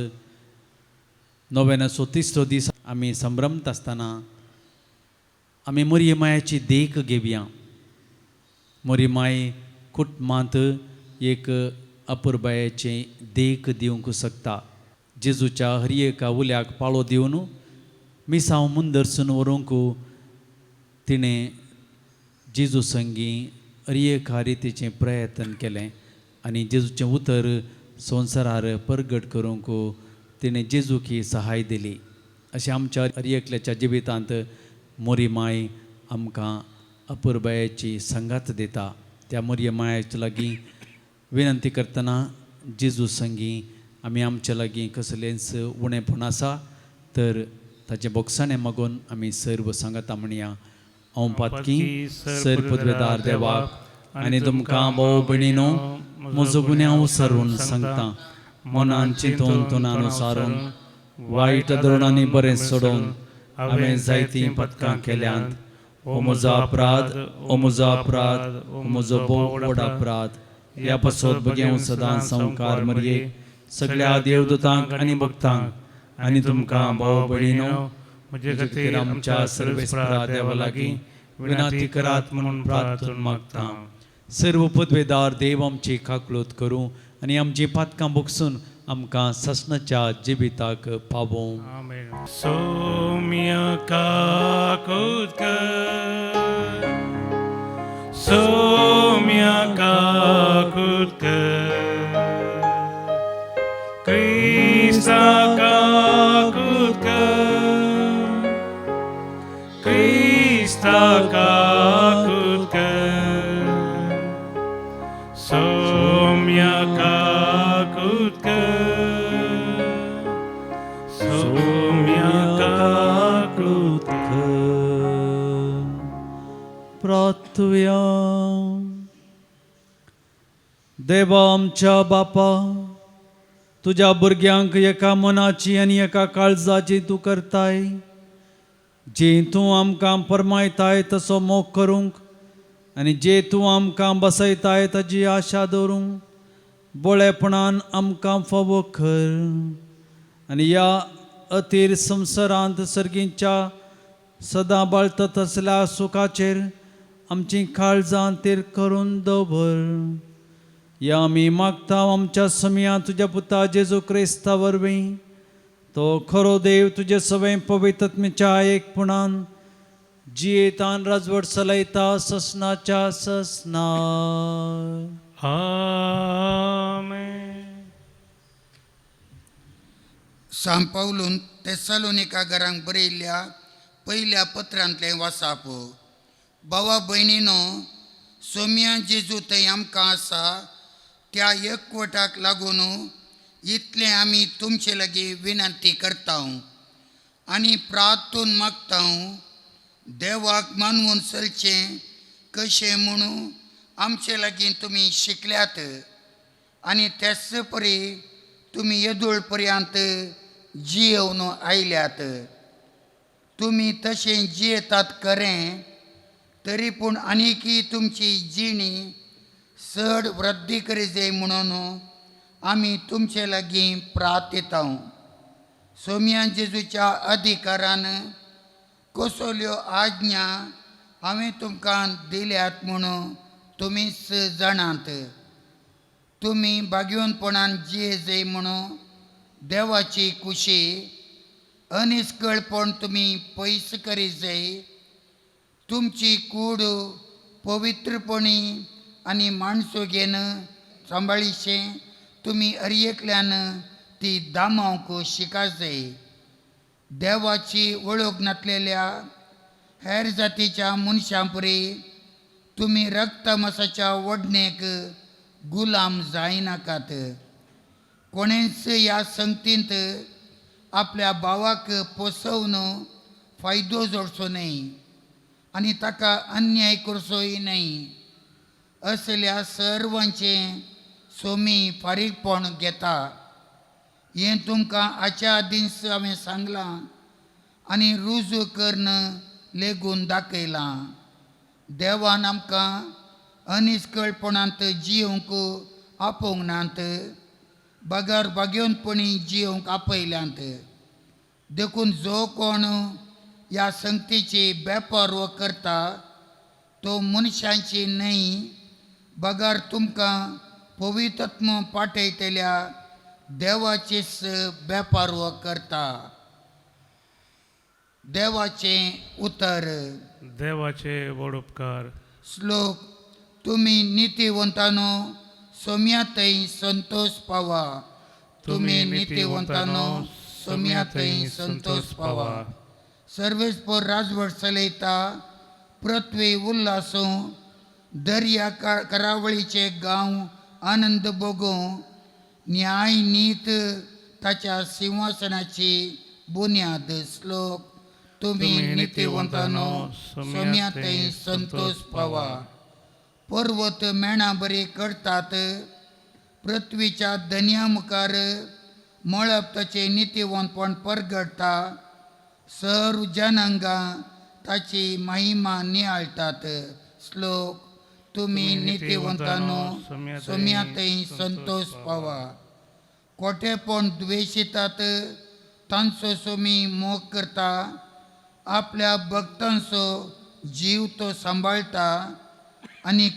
नव्यानाचो तिसरो दीस आमी संभ्रमत आसतना आमी मरिये मायाची देख घेवया. मरी माय कुटुंबांत एक अपुरबायेची देख दिवंक शकता. जेजूच्या हर एका उल्याक पाळो दिवन मिसांव मुंदरसून व्हरूंक तिणें जेजू संगी अरियेका रितीचें प्रयत्न केलें आनी जेजूचें उतर संवसारार परगट करूंक तिणें जेजूक ही सहाय दिली. अशें आमच्या अरियकल्याच्या जिवितांत मोरी माय आमकां अपुरबायेची संगात दिता. त्या मोरये मायेच्या लागीं विनंती करतना जेजू संगी आमी आमच्या लागीं कसलेंच उणेपण आसा तर ताचें बोगसाणें मागून आमी सर्व सांगाता म्हणया. हांव पातकी सर पदवेदार देवाक आनी तुमकां भाव भयणीनो म्हजो गुन्यांव सारून सांगता. मनान चिंतून तोंडान सारून वायट धोरणांनी बरें सोडून हांवें जायतीं पदकां केल्यांत. हो म्हजो अपराध, हो म्हजो अपराध, हो म्हजो भोव व्हड अपराध. ह्या पासत भगेंव सदां संवकार मरये सगळ्या देवदूतांक आनी भक्तांक आनी तुमकां भाव भयणीनो म्हजे खातीर आमच्या सर्वेस्परा देवा लागीं विनंती करात म्हणून प्रार्थून मागता. सर्व पदवेदार देव आमची काकलूत करूं आनी आमची पातकां बोगसून आमकां ससनाच्या जिविताक पावोवं.
आमेन. सौम्य काकूत कर, सौम्य काकूत कर, क्रिस्ता काकूत कर, क्रिस्ता काकूत कर, सौम्य काकूत कर, सौम्य काकूत
कर. प्रार्थुया. देवा आमच्या बापा, तुज्या भुरग्यांक एका मनाची आनी एका काळजाची तूं करताय. जे तूं आमकां परमायताय तसो मोग करूंक आनी जे तूं आमकां बसयताय ताजी आशा दवरूंक बोळेपणान आमकां फावो कर. आनी ह्या अतीर संवसारांत सर्गींच्या सदां बाळत तसल्या सुखाचेर आमची काळजां तीर करून दवर. ह्या आमी मागता आमच्या समया तुज्या पुता जेजू क्रिस्ता वरवीं. तो खरो देव तुजे सवय पवित्रत्मेच्या एकपणान जियेतान राजवट चलयता ससनाच्या ससना.
आमेन.
सांत पावलून तेसालोनिका घरांक बरयल्ल्या पयल्या पत्रांतलें वासाप. भावा भयणीनो, सोम्या जेजू थंय आमकां आसा त्या एकवटाक लागून इतलें आमी तुमचे लागीं विनंती करता आनी प्रार्थून मागता. देवाक मानवून चलचें कशें म्हणून आमचे लागीं तुमी शिकल्यात आनी तेच परी तुमी येदोळ पर्यंत जियेवन आयल्यात. तुमी तशें जियेतात खरें, तरी पूण आनीकी तुमची जिणी चड वृद्धी करी जाय म्हणून आमी तुमचे लागीं प्रार्थता. सोम्या जेजूच्या अधिकारान कसल्यो आज्ञा हांवें तुमकां दिल्यात म्हणून तुमीच जाणात. तुमी बागेवनपणान जिये जाय म्हणून देवाची कुशी अनिस्कळपण तुमी पयस करी जाय. तुमची कूड पवित्रपणी आनी माणसोगेन सांबाळीशें तुमी अरयेकल्यान ती दामावंक शिका जाय. देवाची वळख नासलेल्या हेर जातीच्या मनशां परी तुमी रक्तमासाच्या वडणेक गुलाम जायनाकात. कोणेंच ह्या संगतींत आपल्या भावाक पोसोवन फायदो जोडचो न्हय आनी ताका अन्याय करचोय न्हय. असल्या सर्वांचें सोमी फारीकपण घेता. हें तुमकां हाच्या आदींच हांवें सांगलां आनी रुजू करून लेगून दाखयलां. देवान आमकां अनिस्कळपणांत जियोवंक आपोवंक नात, बगर बागेवनपणी जियोवंक आपयल्यांत. देखून जो कोण ह्या संगतीची बेपर्व करता तो मनशांची न्हय बगर तुमकां पवित्रत्म पाठयतल्या देवाचीच बेपर्व करता. देवाचें उतर.
देवाचे व्हड उपकार.
श्लोक. तुमी नितीवंतानो सोम्या थंय संतोष पावा. तुमी नितीवंतानो सोम्या थंय संतोष पावा. सर्वेस्पर राजवट चलयता. पृथ्वी उल्हासूं. दर्या करावळीचे गांव आनंद भोगूं. न्याय नीत ताच्या सिंहासनाची बुन्याद. श्लोक. तुमी नितीवंतानो सोम्या थंय संतोष पावा. पर्वत मेणा बरी करतात पृथ्वीच्या धनया मुखार. मळब ताचें नितीवंतपण परगटता. सर्व जनांगां ताची महिमा नियाळटात. श्लोक. तुमी नितीवंतानो सोम्या थंय संतोष पावा. खोटेपण द्वेशितात तांचो सोमी मोग करता. आपल्या भक्तांचो जीव तो सांबाळटा आनी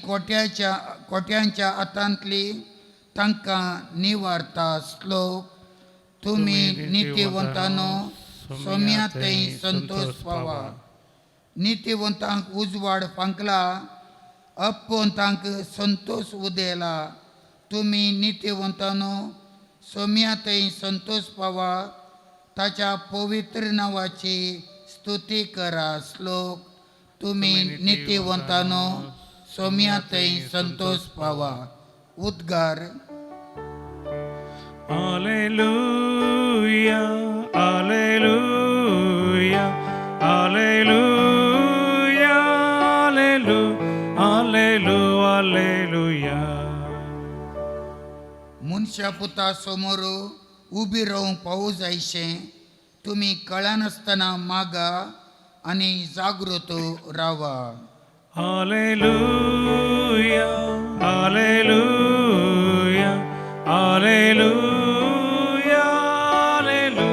कोट्यांच्या हातांतली तांकां निवारता. श्लोक. तुमी नितीवंतानो सोम्या थंय संतोष पावा. नितीवंतांक उजवाड फांकला. अपवंतांक संतोष उदेला. तुमी नितीवंतानो सोम्या थंय संतोष पावा. ताच्या पवित्र नावाची स्तुती करा. श्लोक. तुमी नितीवंतानो सोम्या थंय संतोष पावा. उद्गार.
Alleluia, Alleluia, Alleluia, Allelu, Allelu, Alleluia.
मनशा पुता समोर उबी रावंक पावू जायशें तुमी कळनासतना मागा आनी जागृत रावा.
Alleluia, Alleluia, Alleluia, Allelu,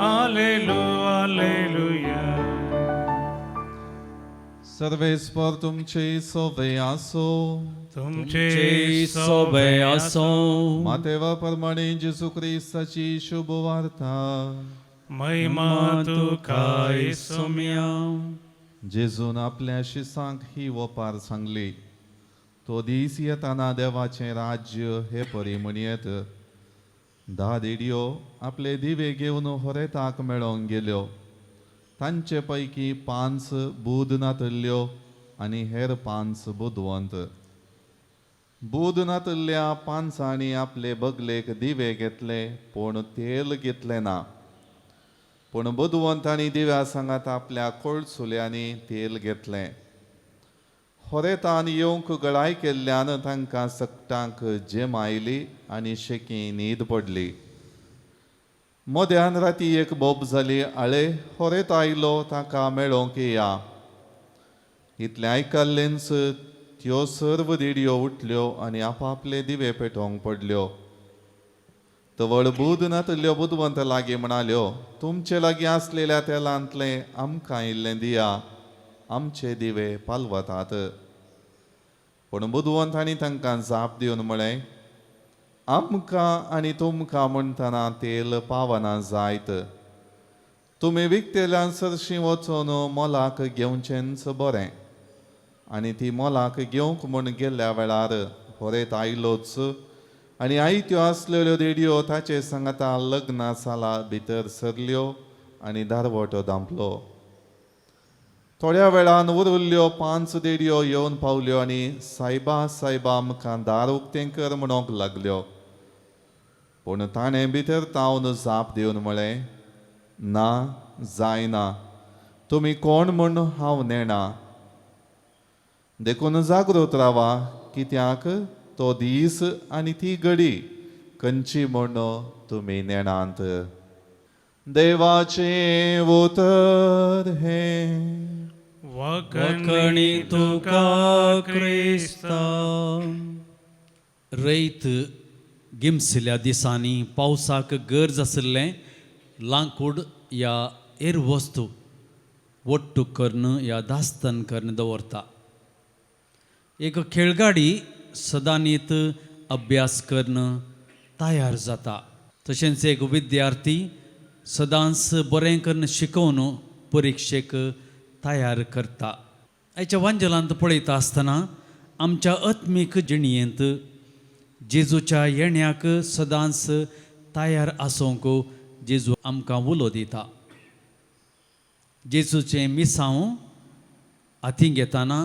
Allelu, Alleluia.
सर्वेस्पर तुमचे सोबे आसो.
तुमचे
सोबे आसो.
मातेवा प्रमाणे जेजू क्रिस्ताची शुभ वार्ता.
महिमा तुका
सोम्या.
जेजून आपल्या शिसांक ही वपार सांगली. तो दीस येताना देवाचें राज्य हे परी म्हणयेत. 10 देडयो आपले दिवे घेवन होरेताक मेळोंक गेल्यो. तांचे पैकी 5 बूद नातल्ल्यो आनी हेर 5 बुदवंत. बूद नातल्ल्या 5ांनी आपले बगलेक दिवे घेतले पूण तेल घेतलें ना. पूण बुदवंतांनी दिव्या सांगात आपल्या कोळसुल्यांनी तेल घेतलें. होरेतान येवंक गळाय केल्ल्यान तांकां सगटांक जेम आयली आनी शेकी न्हीद पडली. मध्यान राती एक बोब जाली, आळे, होरेत आयलो, ताका मेळोंक येया. इतलें आयकल्लेंच त्यो सर्व देडयो उठल्यो आनी आपापले दिवे पेटोवंक पडल्यो. तवळ बूद नातल्यो बुदवंत लागीं म्हणाल्यो, तुमचे लागीं आसलेल्या तेलांतलें आमकां इल्लें दिया, आमचे दिवे पालवतात. पूण बुदवंतांनी तांकां जाप दिवन म्हळें, आमकां आनी तुमकां म्हणटना तेल पावना जायत. तुमी विकतेल्यान सरशीं वचून मोलाक घेवचेंच बरें. आनी ती मोलाक घेवंक म्हूण गेल्ल्या वेळार होरेत आयलोच आनी आयत्यो आसलेल्यो देडयो ताचे सांगाता लग्ना साला भितर सरल्यो आनी दारवटो धांपलो. थोड्या वेळान उरिल्ल्यो 5 देडयो येवन पावल्यो आनी सायबा सायबा, आमकां दार उक्तें कर म्हणूंक लागल्यो. पूण ताणें भितर तावन जाप दिवन म्हळें, ना, जायना, तुमी कोण म्हूण हांव नेणा. देखून जागृत रावा, कित्याक तो दीस आनी ती घडी खंयची म्हूण तुमी नेणांत. देवाचें उतर हें.
वखणी तुका क्रिस्ता. रयत गिमसिल्या दिसांनी पावसाक गरज आशिल्लें लांकूड या हेर वस्तू वट्टू करून या दास्तन करून दवरता. एक खेळगाडी सदांनीत अभ्यास करून तयार जाता. तशेंच एक विद्यार्थी सदांच बरें करून शिकोवन परिक्षेक तयार करता. आयच्या वांजेलांत पळयता आसतना आमच्या आत्मीक जिणयेंत जेजूच्या येण्याक सदांच तयार आसूंक जेजू आमकां उलो दिता. जेजूचें मिसांव हातीं घेतना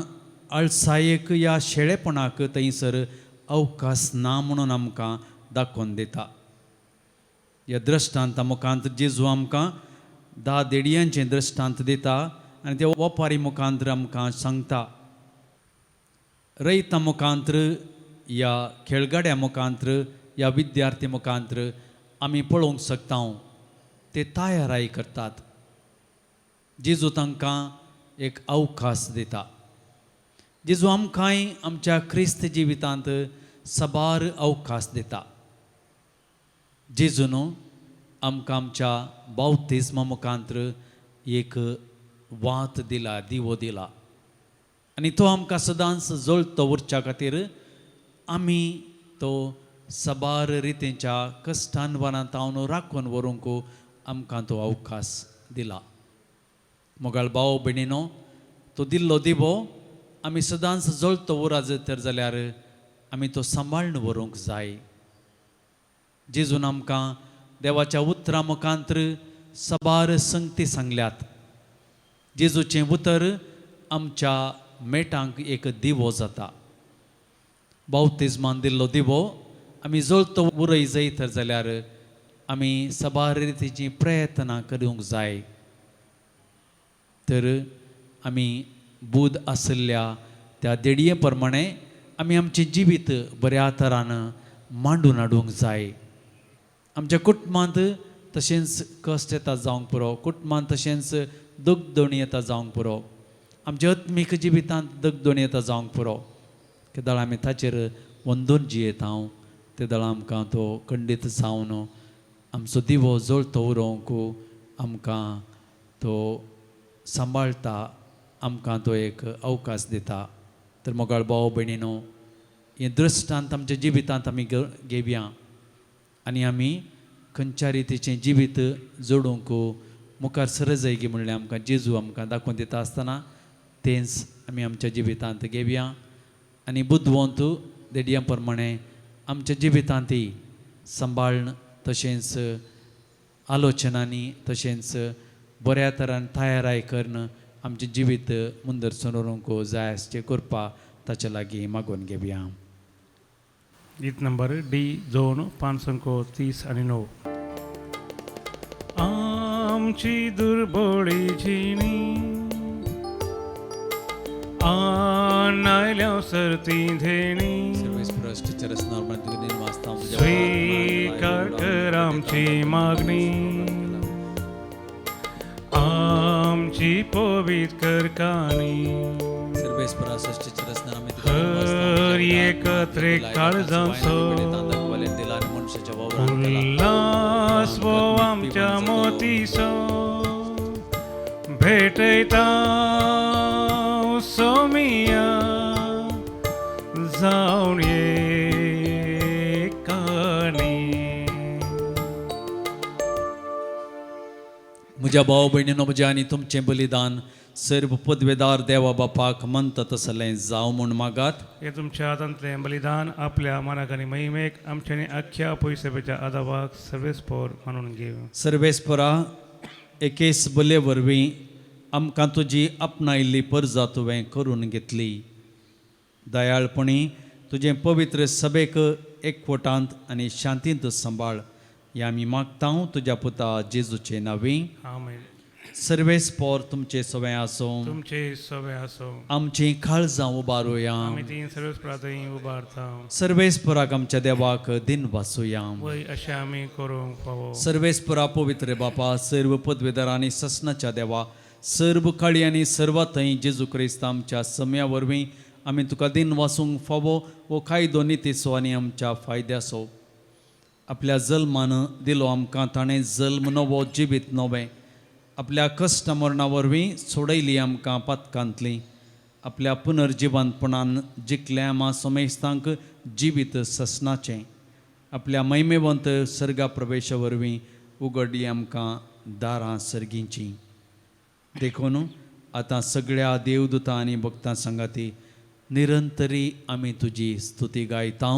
आळसायेक या शेळेपणाक थंयसर अवकाश ना म्हणून आमकां दाखोवन दिता. ह्या दृश्टांता मुखांत जेजू आमकां 10 देडयांचें दृश्टांत दिता आनी ते ओपारी मुखांत आमकां सांगता. रयता मुखांत या खेळगड्या मुखांत या विद्यार्थी मुखांत आमी पळोवंक शकता ते तयाराय करतात. जेजू तांकां एक अवकाश दिता. जेजू आमकांय आमच्या क्रिस्त जिवितांत साबार अवकाश दिता. जेजून आमकां आमच्या बावतिज्मा मुखांत एक वात दिला, दिवो दिला आनी तो आमकां सदांच जळतो उरच्या खातीर आमी तो साबार रितीच्या कश्टान वनांत राखून व्हरूंक आमकां तो अवकाश दिला. मोगाळ भाव भयणीनो, तो दिल्लो दिवो आमी सदांच जळतो उरा तर जाल्यार आमी तो सांबाळून व्हरूंक जाय. जेजून आमकां देवाच्या उतरां मुखांत साबार संगती सांगल्यात. जेजूचें उतर आमच्या मेटांक एक दिवो जाता. बावतिज्मान दिल्लो दिवो आमी जळतो उरय जय तर जाल्यार आमी साबार रितीचीं प्रयत्नां करूंक जाय. तर आमी बूद आशिल्ल्या त्या देडये प्रमाणे आमी आमचें जिवीत बऱ्या तरान मांडून हाडूंक जाय. आमच्या कुटुंबांत तशेंच कश्ट येता जावंक पुरो, कुटुंबांत तशेंच दगदणी येता जावंक पुरो, आमच्या आत्मीक जिवितांत दगदणी येता जावंक पुरो. केदळ आमी ताचेर वंदून जियेता तेदळ आमकां तो खंडीत जावन आमचो दिवो जळतो उरोवंक आमकां तो सांबाळटा, आमकां तो एक अवकाश दिता. तर मोगाळ भाव भयणीनो, हें दृश्टांत आमच्या जिवितांत आमी घेवया आनी आमी खंयच्या रितीचें जिवीत जोडूंक मुखार सरत जायगी म्हणल्यार आमकां जेजू आमकां दाखोवन दिता आसतना तेंच आमी आमच्या जिवितांत घेवया आनी बुदवंत देडयां प्रमाणे आमच्या जिवितांतय सांबाळण तशेंच आलोचनांनी तशेंच बऱ्या तरान तयाराय करून आमचें जिवीत मुंदर सरोवंक जाय आसचें करपा ताचे लागीं मागून घेवया.
गीत नंबर डी 2 539. आमची दुर्बोळी जिणी आनायल्या सर्ती धेणी, स्वीकार कर आमची मागणी, आमची पवित्र कर काणी, हर एकत्र काळजांचो उल्हास वो आमच्या मोतीसो भेटयता सोमिया जावन एकानी.
म्हज्या भाव भयणीनो, म्हज्या आनी तुमचें बलिदान सर्व पदवेदार देवा बापाक म्हणटा तसलें जावं म्हूण मागात.
हे तुमच्या हातांतलें बलिदान आपल्या मनाक आनी महिमेक आमच्या आख्ख्या पयसेच्या आदावाक सर्वेस्पोर मानून घेव.
सर्वेस्परा, एकेच बले वरवीं आमकां तुजी आपणायल्ली परजा तुवें करून घेतली. दयाळपणी तुजें पवित्र सभेक एकवटांत आनी शांतींत सांबाळ हें आमी मागता तुज्या पुता जेजूचे नांवी.
आमेन.
सर्वेस्पोर तुमचे सवें आसूं,
तुमचे सवे आसूं.
आमची काळजां उबारुया,
आमी ती सर्वेस्परा थंय उबारता.
सर्वेस्पराक आमच्या देवाक दिन वाचुया.
वय अशें आमी करूंक फावो.
सर्वेस्परा पवित्र बापा, सर्व पदवेदार आनी ससनाच्या देवा, सर्व काळी आनी सर्व थंय जेजू क्रिस्त आमच्या सम्या वरवीं आमी तुका दिन वाचूंक फावो हो कायदो नितीचो आनी आमच्या फायद्याचो. आपल्या जल्मान दिलो आमकां ताणें जल्म नवो जिवीत नवें, आपल्या कश्ट मरणा वरवीं सोडयली आमकां पातकांतली, आपल्या पुनर्जिवंतपणान जिखलें आमा समेस्तांक जिवीत ससनाचें, आपल्या महिमेवंत सर्गा प्रवेशा वरवीं उगडली आमकां दारां सर्गींचीं. देखून आतां सगळ्या देवदूतां आनी भक्तां सांगाती निरंतरी आमी तुजी स्तुती गायता.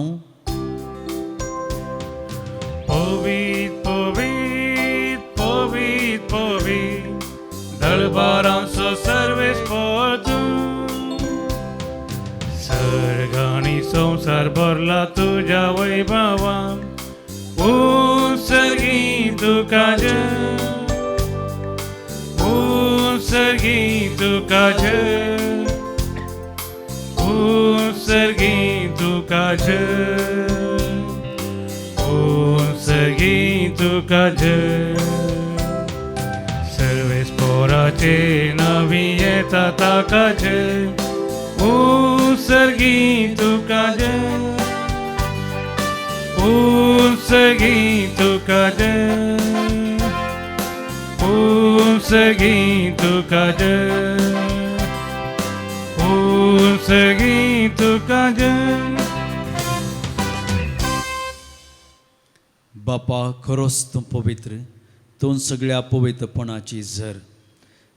पवीत पवीत पवीत पवीत दरबारांचो सर्वेस्पर तूं, सर्ग आनी संवसार भरला तुज्या वैभवान. उत्सर्गी तुका जय, उत्सर्गी तुका जय, उत्सर्गी तुका जय, उत्सर्गी तुका जय. सर्वेस्पराचे नवी येता ताका जय, उत्सर्गी तुका जय, उत्सर्गी तुका जय, उत्सर्गी तुका जय, उत्सर्गी तुका जय.
बापा खरोच तूं पवित्र, तूं सगळ्या पवित्रपणाची झर.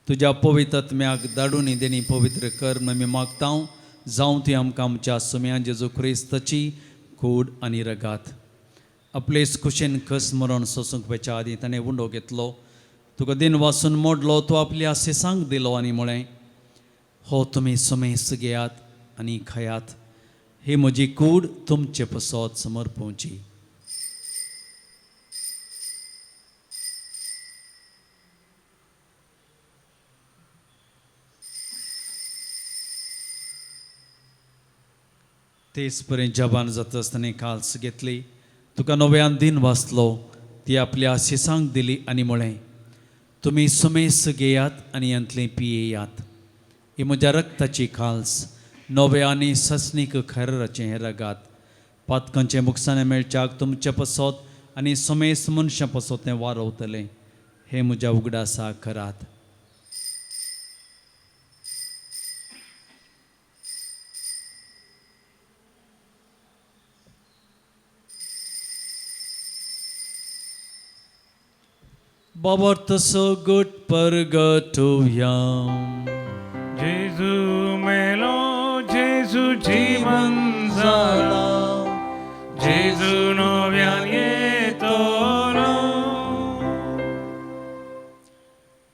तुज्या पवित्र आत्म्याक धाडून देणी पवित्र कर म्हण आमी मागता. जावं ती आमकां आमच्या सुम्या जेजू क्रिस्ताची कूड आनी रगात. आपलेच खुशेन खस मरण सोसूंक वयच्या आदीं ताणें उंडो घेतलो, तुका दिन वासून मोडलो, तो आपल्या शिसांक दिलो आनी म्हळें, हो तुमी सुमेस घेयात आनी खायात, ही म्हजी कूड तुमचे पसत समर्पोवची. तेच परेन जबान जाता आसतना काल्स घेतली, तुका नव्यान दिन वाचलो, ती आपल्या शिसांक दिली आनी म्हळें, तुमी सुमेस घेयात आनी यांतलें पियेयात, ही म्हज्या रक्ताची काल्स, नव्या आनी ससनीक खराचें हें रगात. पातकांचें मुकसाणें मेळच्याक तुमचें पसत आनी सुमेस मनशां पसत तें वारवतलें, हें म्हज्या उगडासा करात. बाबर तसो गुट परगटुया.
जेजू मेलो, जेजू जीवन जाला, जेजू नव्यान येतलो.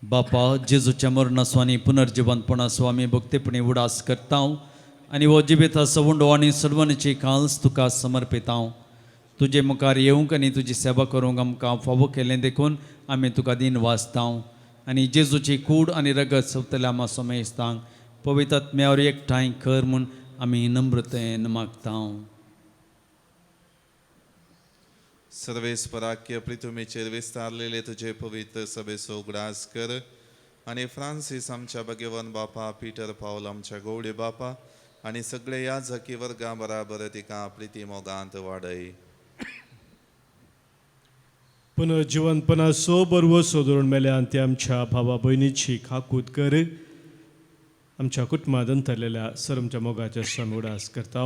बापा जेजूच्या मरणाचो आनी पुनर्जिवंतपणाचो आमी भक्तीपणी उडास करता आनी हो जिविताचो उंडो आनी सर्वणीची काल्स तुका समर्पिता. तुजे मुखार येवंक आनी तुजी सेवा करूंक आमकां फावो केलें देखून आमी तुका दिन वाचता आनी जेजूची कूड आनी रगत सोंपतल्या आमा समेस्तांक पवित्र आत्म्यावर एकठांय कर म्हूण आमी नम्रतेन मागता.
सर्वेस्पराक्य पृथ्वीचेर विस्तारलेले तुजे पवित्र सभेचो उगडास कर आनी फ्रांसीस आमच्या भगवान बापा, पीटर पावल आमच्या गौडे बापा आनी सगळे ह्या झकी वर्गा बराबर तिका प्रिती मोगांत वाडय.
पुनर्जिवनपणाचो बरवसो धरून मेल्यान ती आमच्या भावा भयणीची खाकूत कर. आमच्या कुटुंबांत अंतरलेल्या सर आमच्या मोगाच्या स्वामी उडास करता.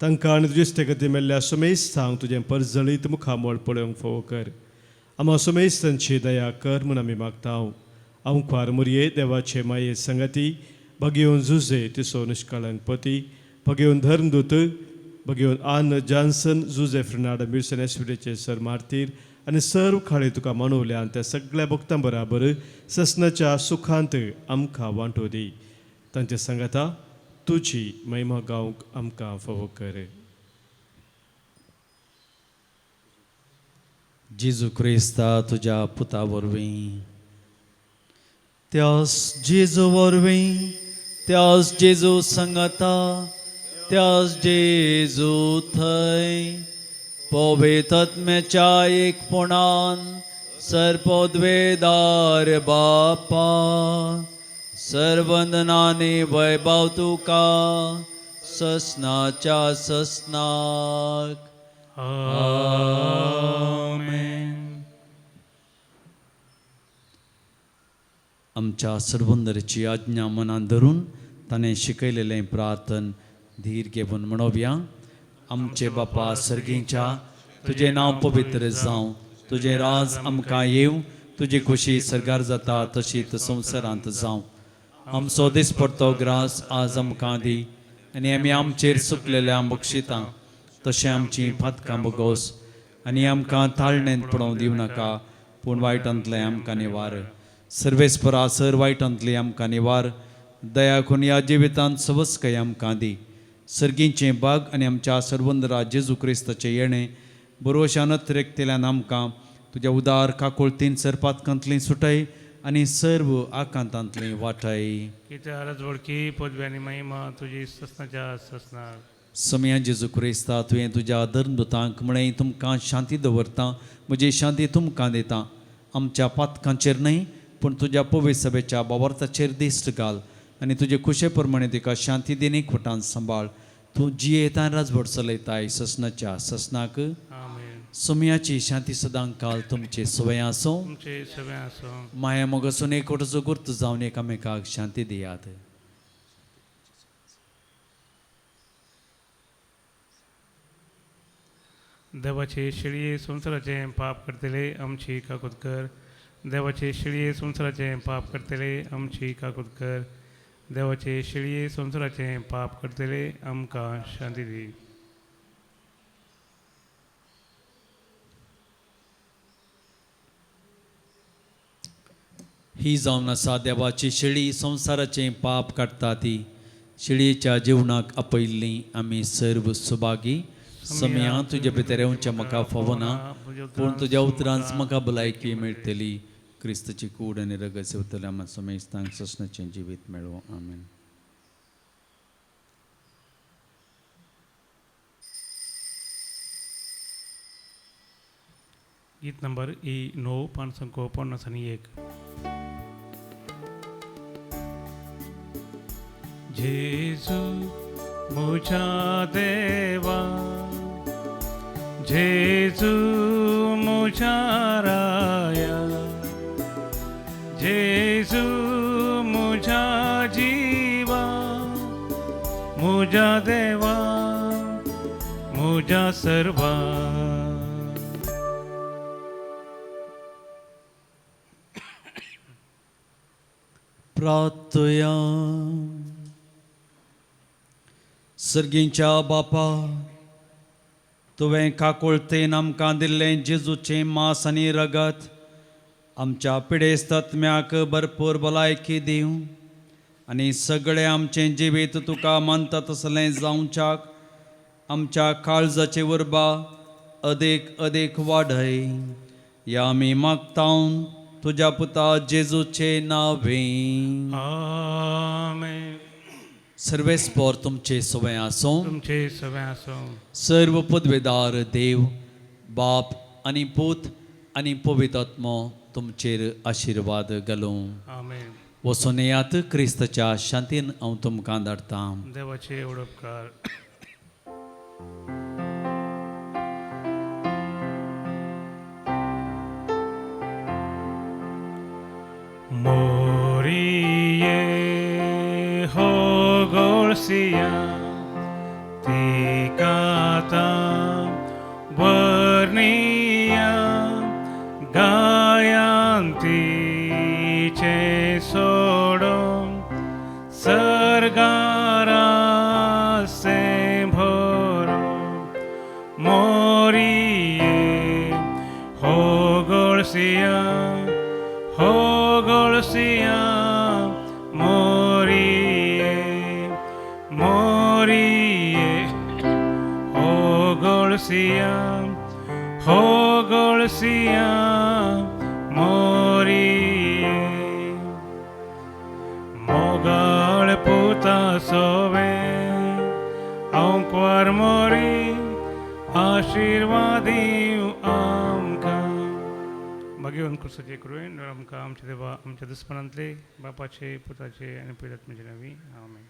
तांकां आनी तुजे गती मेल्ल्या सुमेस्तांक तुजें परजळीत मुखामळ पळोवंक फावो कर. आमा सुमेस्तांची दया कर म्हूण आमी मागता. आंवखार मुरये देवाचे माये संगती भगेवन जुजे तिसो निष्कळंक पती, भगेवन धर्मदूत, भगेवन आन जॉन्सन जुजे फ्रिनाड मिर्सन एसविडेचे सर मार्तीर आनी सर्व खाळी तुका मानवल्यान त्या सगळ्या भक्तां बराबर ससनाच्या सुखांत आमकां वांटो दी. तांचे सांगाता तुजी महिमा गावंक आमकां फावो कर.
जेजू क्रिस्ता तुज्या पुता वरवीं, त्यास जेजू वरवीं, त्यास जेजू संगता, त्यास जेजू थंय पवित्र आत्म्याच्या एकपणान सर्पद्वेदार बापा सर्वंदनाने वैभव तुका ससनाच्या ससनाक.
आमेन.
आमच्या सर्वंदरची आज्ञा मनान धरून ताणें शिकयलेलें प्रार्थन धीर घेवन म्हणोवया. आमचे बापा सर्गीच्या, तुजें नांव पवित्र जावं, तुजें राज आमकां येवं, तुजी खुशी सरकार जाता तशीच संवसारांत जावं. आमचो दिसपडतो ग्रास आज आमकां दी आनी आमी आमचेर सुकलेल्या बक्षितां तशें आमची पातकां बोगोस आनी आमकां ताळणेंत पडोवंक दिवं नाका पूण वायटांतलें आमकां निवार. सर्वेस्परा सर वायटांतली आमकां निवार. दया करून ह्या जिवितांत सवस्काय आमकां दी. सर्गींचें बाग आनी आमच्या सर्वंदरा जेजू क्रिस्ताचें येणें बरोवशान अतिरेकतेल्यान आमकां तुज्या उदार काकुळतीन सरपातकांतली सुटय आनी सर्व आकांतांतली वाटय.
कित्या राजवडकी पदवी आनी महिमा तुजी ससनाच्या ससनाक.
समया जेजू क्रिस्ता तुवें तुज्या धर्मदूतांक म्हळें तुमकां शांती दवरता म्हजी शांती तुमकां दिता. आमच्या पातकांचेर न्हय पूण तुज्या पवित्र सभेच्या बावार्थाचेर दिश्ट घाल आनी तुजे खुशे प्रमाणे तिका शांती दिनी खोटान सांबाळ. तूं जियेता राजवट चलयताय ससनाच्या ससनाक.
आमेन.
सुमयाची शांती सदां काल तुमचे सवय आसूं.
तुमचे सगळें आसूं.
माया मोगासून एकवटाचो गुर्त जावन एकामेकाक शांती दियात.
देवाचे शेळये संवसाराचें पाप करतले आमची काकूत कर. देवाचे शेळये संवसाराचें पाप करतले आमची काकूत कर. देवाचे शेळये संवसाराचें पाप करतले आमकां शांती दी.
ही जावन आसा देवाची शेळी संवसाराचें पाप काडटा ती. शेळयेच्या जेवणाक आपयल्ली आमी सर्व सुभागी. समया तुज्या भितर येवचें म्हाका फावना पूण तुज्या उतरांच म्हाका भलायकी मेळटली. क्रिस्ताची कूड आनी रगत सेवतल्या आमकां समेस्तांक ससनाचें जिवीत मेळूं. आमेन.
गीत नंबर ई 9 551. जेजू म्हज्या देवा, जेजू म्हज्या राया, जेजू म्हज्या जिवा, म्हज्या देवा, म्हज्या सर्वा.
प्रार्थया. सर्गींच्या बापा, तुवें काकुळतेन आमकां दिल्लें जेजूचें मांस आनी रगत आमच्या पिडेस्त आत्म्याक भरपूर भलायकी दिवं आनी सगळें आमचें जिवीत तुका मानता तसलें जावच्याक आमच्या काळजाची उर्बा अदीक अदीक वाडय. ह्या आमी मागता तुज्या पुता जेजूचे नांवे.
आमेन.
सर्वेस्पोर तुमचे सवय आसूं.
तुमचे सगळें आसूं.
सर्व पदवेदार देव बाप आनी पूत आनी पवित्र आत्मो तुमचेर आशिर्वाद घालूं.
आमेन.
वचून येयात क्रिस्ताच्या शांतीन हांव तुमकां धाडटां.
देवाचे उपकार. मोरिये हो गोळसिया तिकाता वर्णिया गायांतीचे सोडून सर्गारा से भरो. मोरिये हो गोळसिया, हो गोळसिया, मोरिये, मोरिये हो गोळसिया, हो गोळसिया, मोरिये. मोगाळ पुता सोवे अंकवार मोरी आशिर्वादीव आमकां. मागीर क्रुसाचे करून आमकां आमच्या देवा आमच्या दुस्मनांतले बापाचे पुताचे आनी पयल्यात्म्याचे नांवी. आमेन.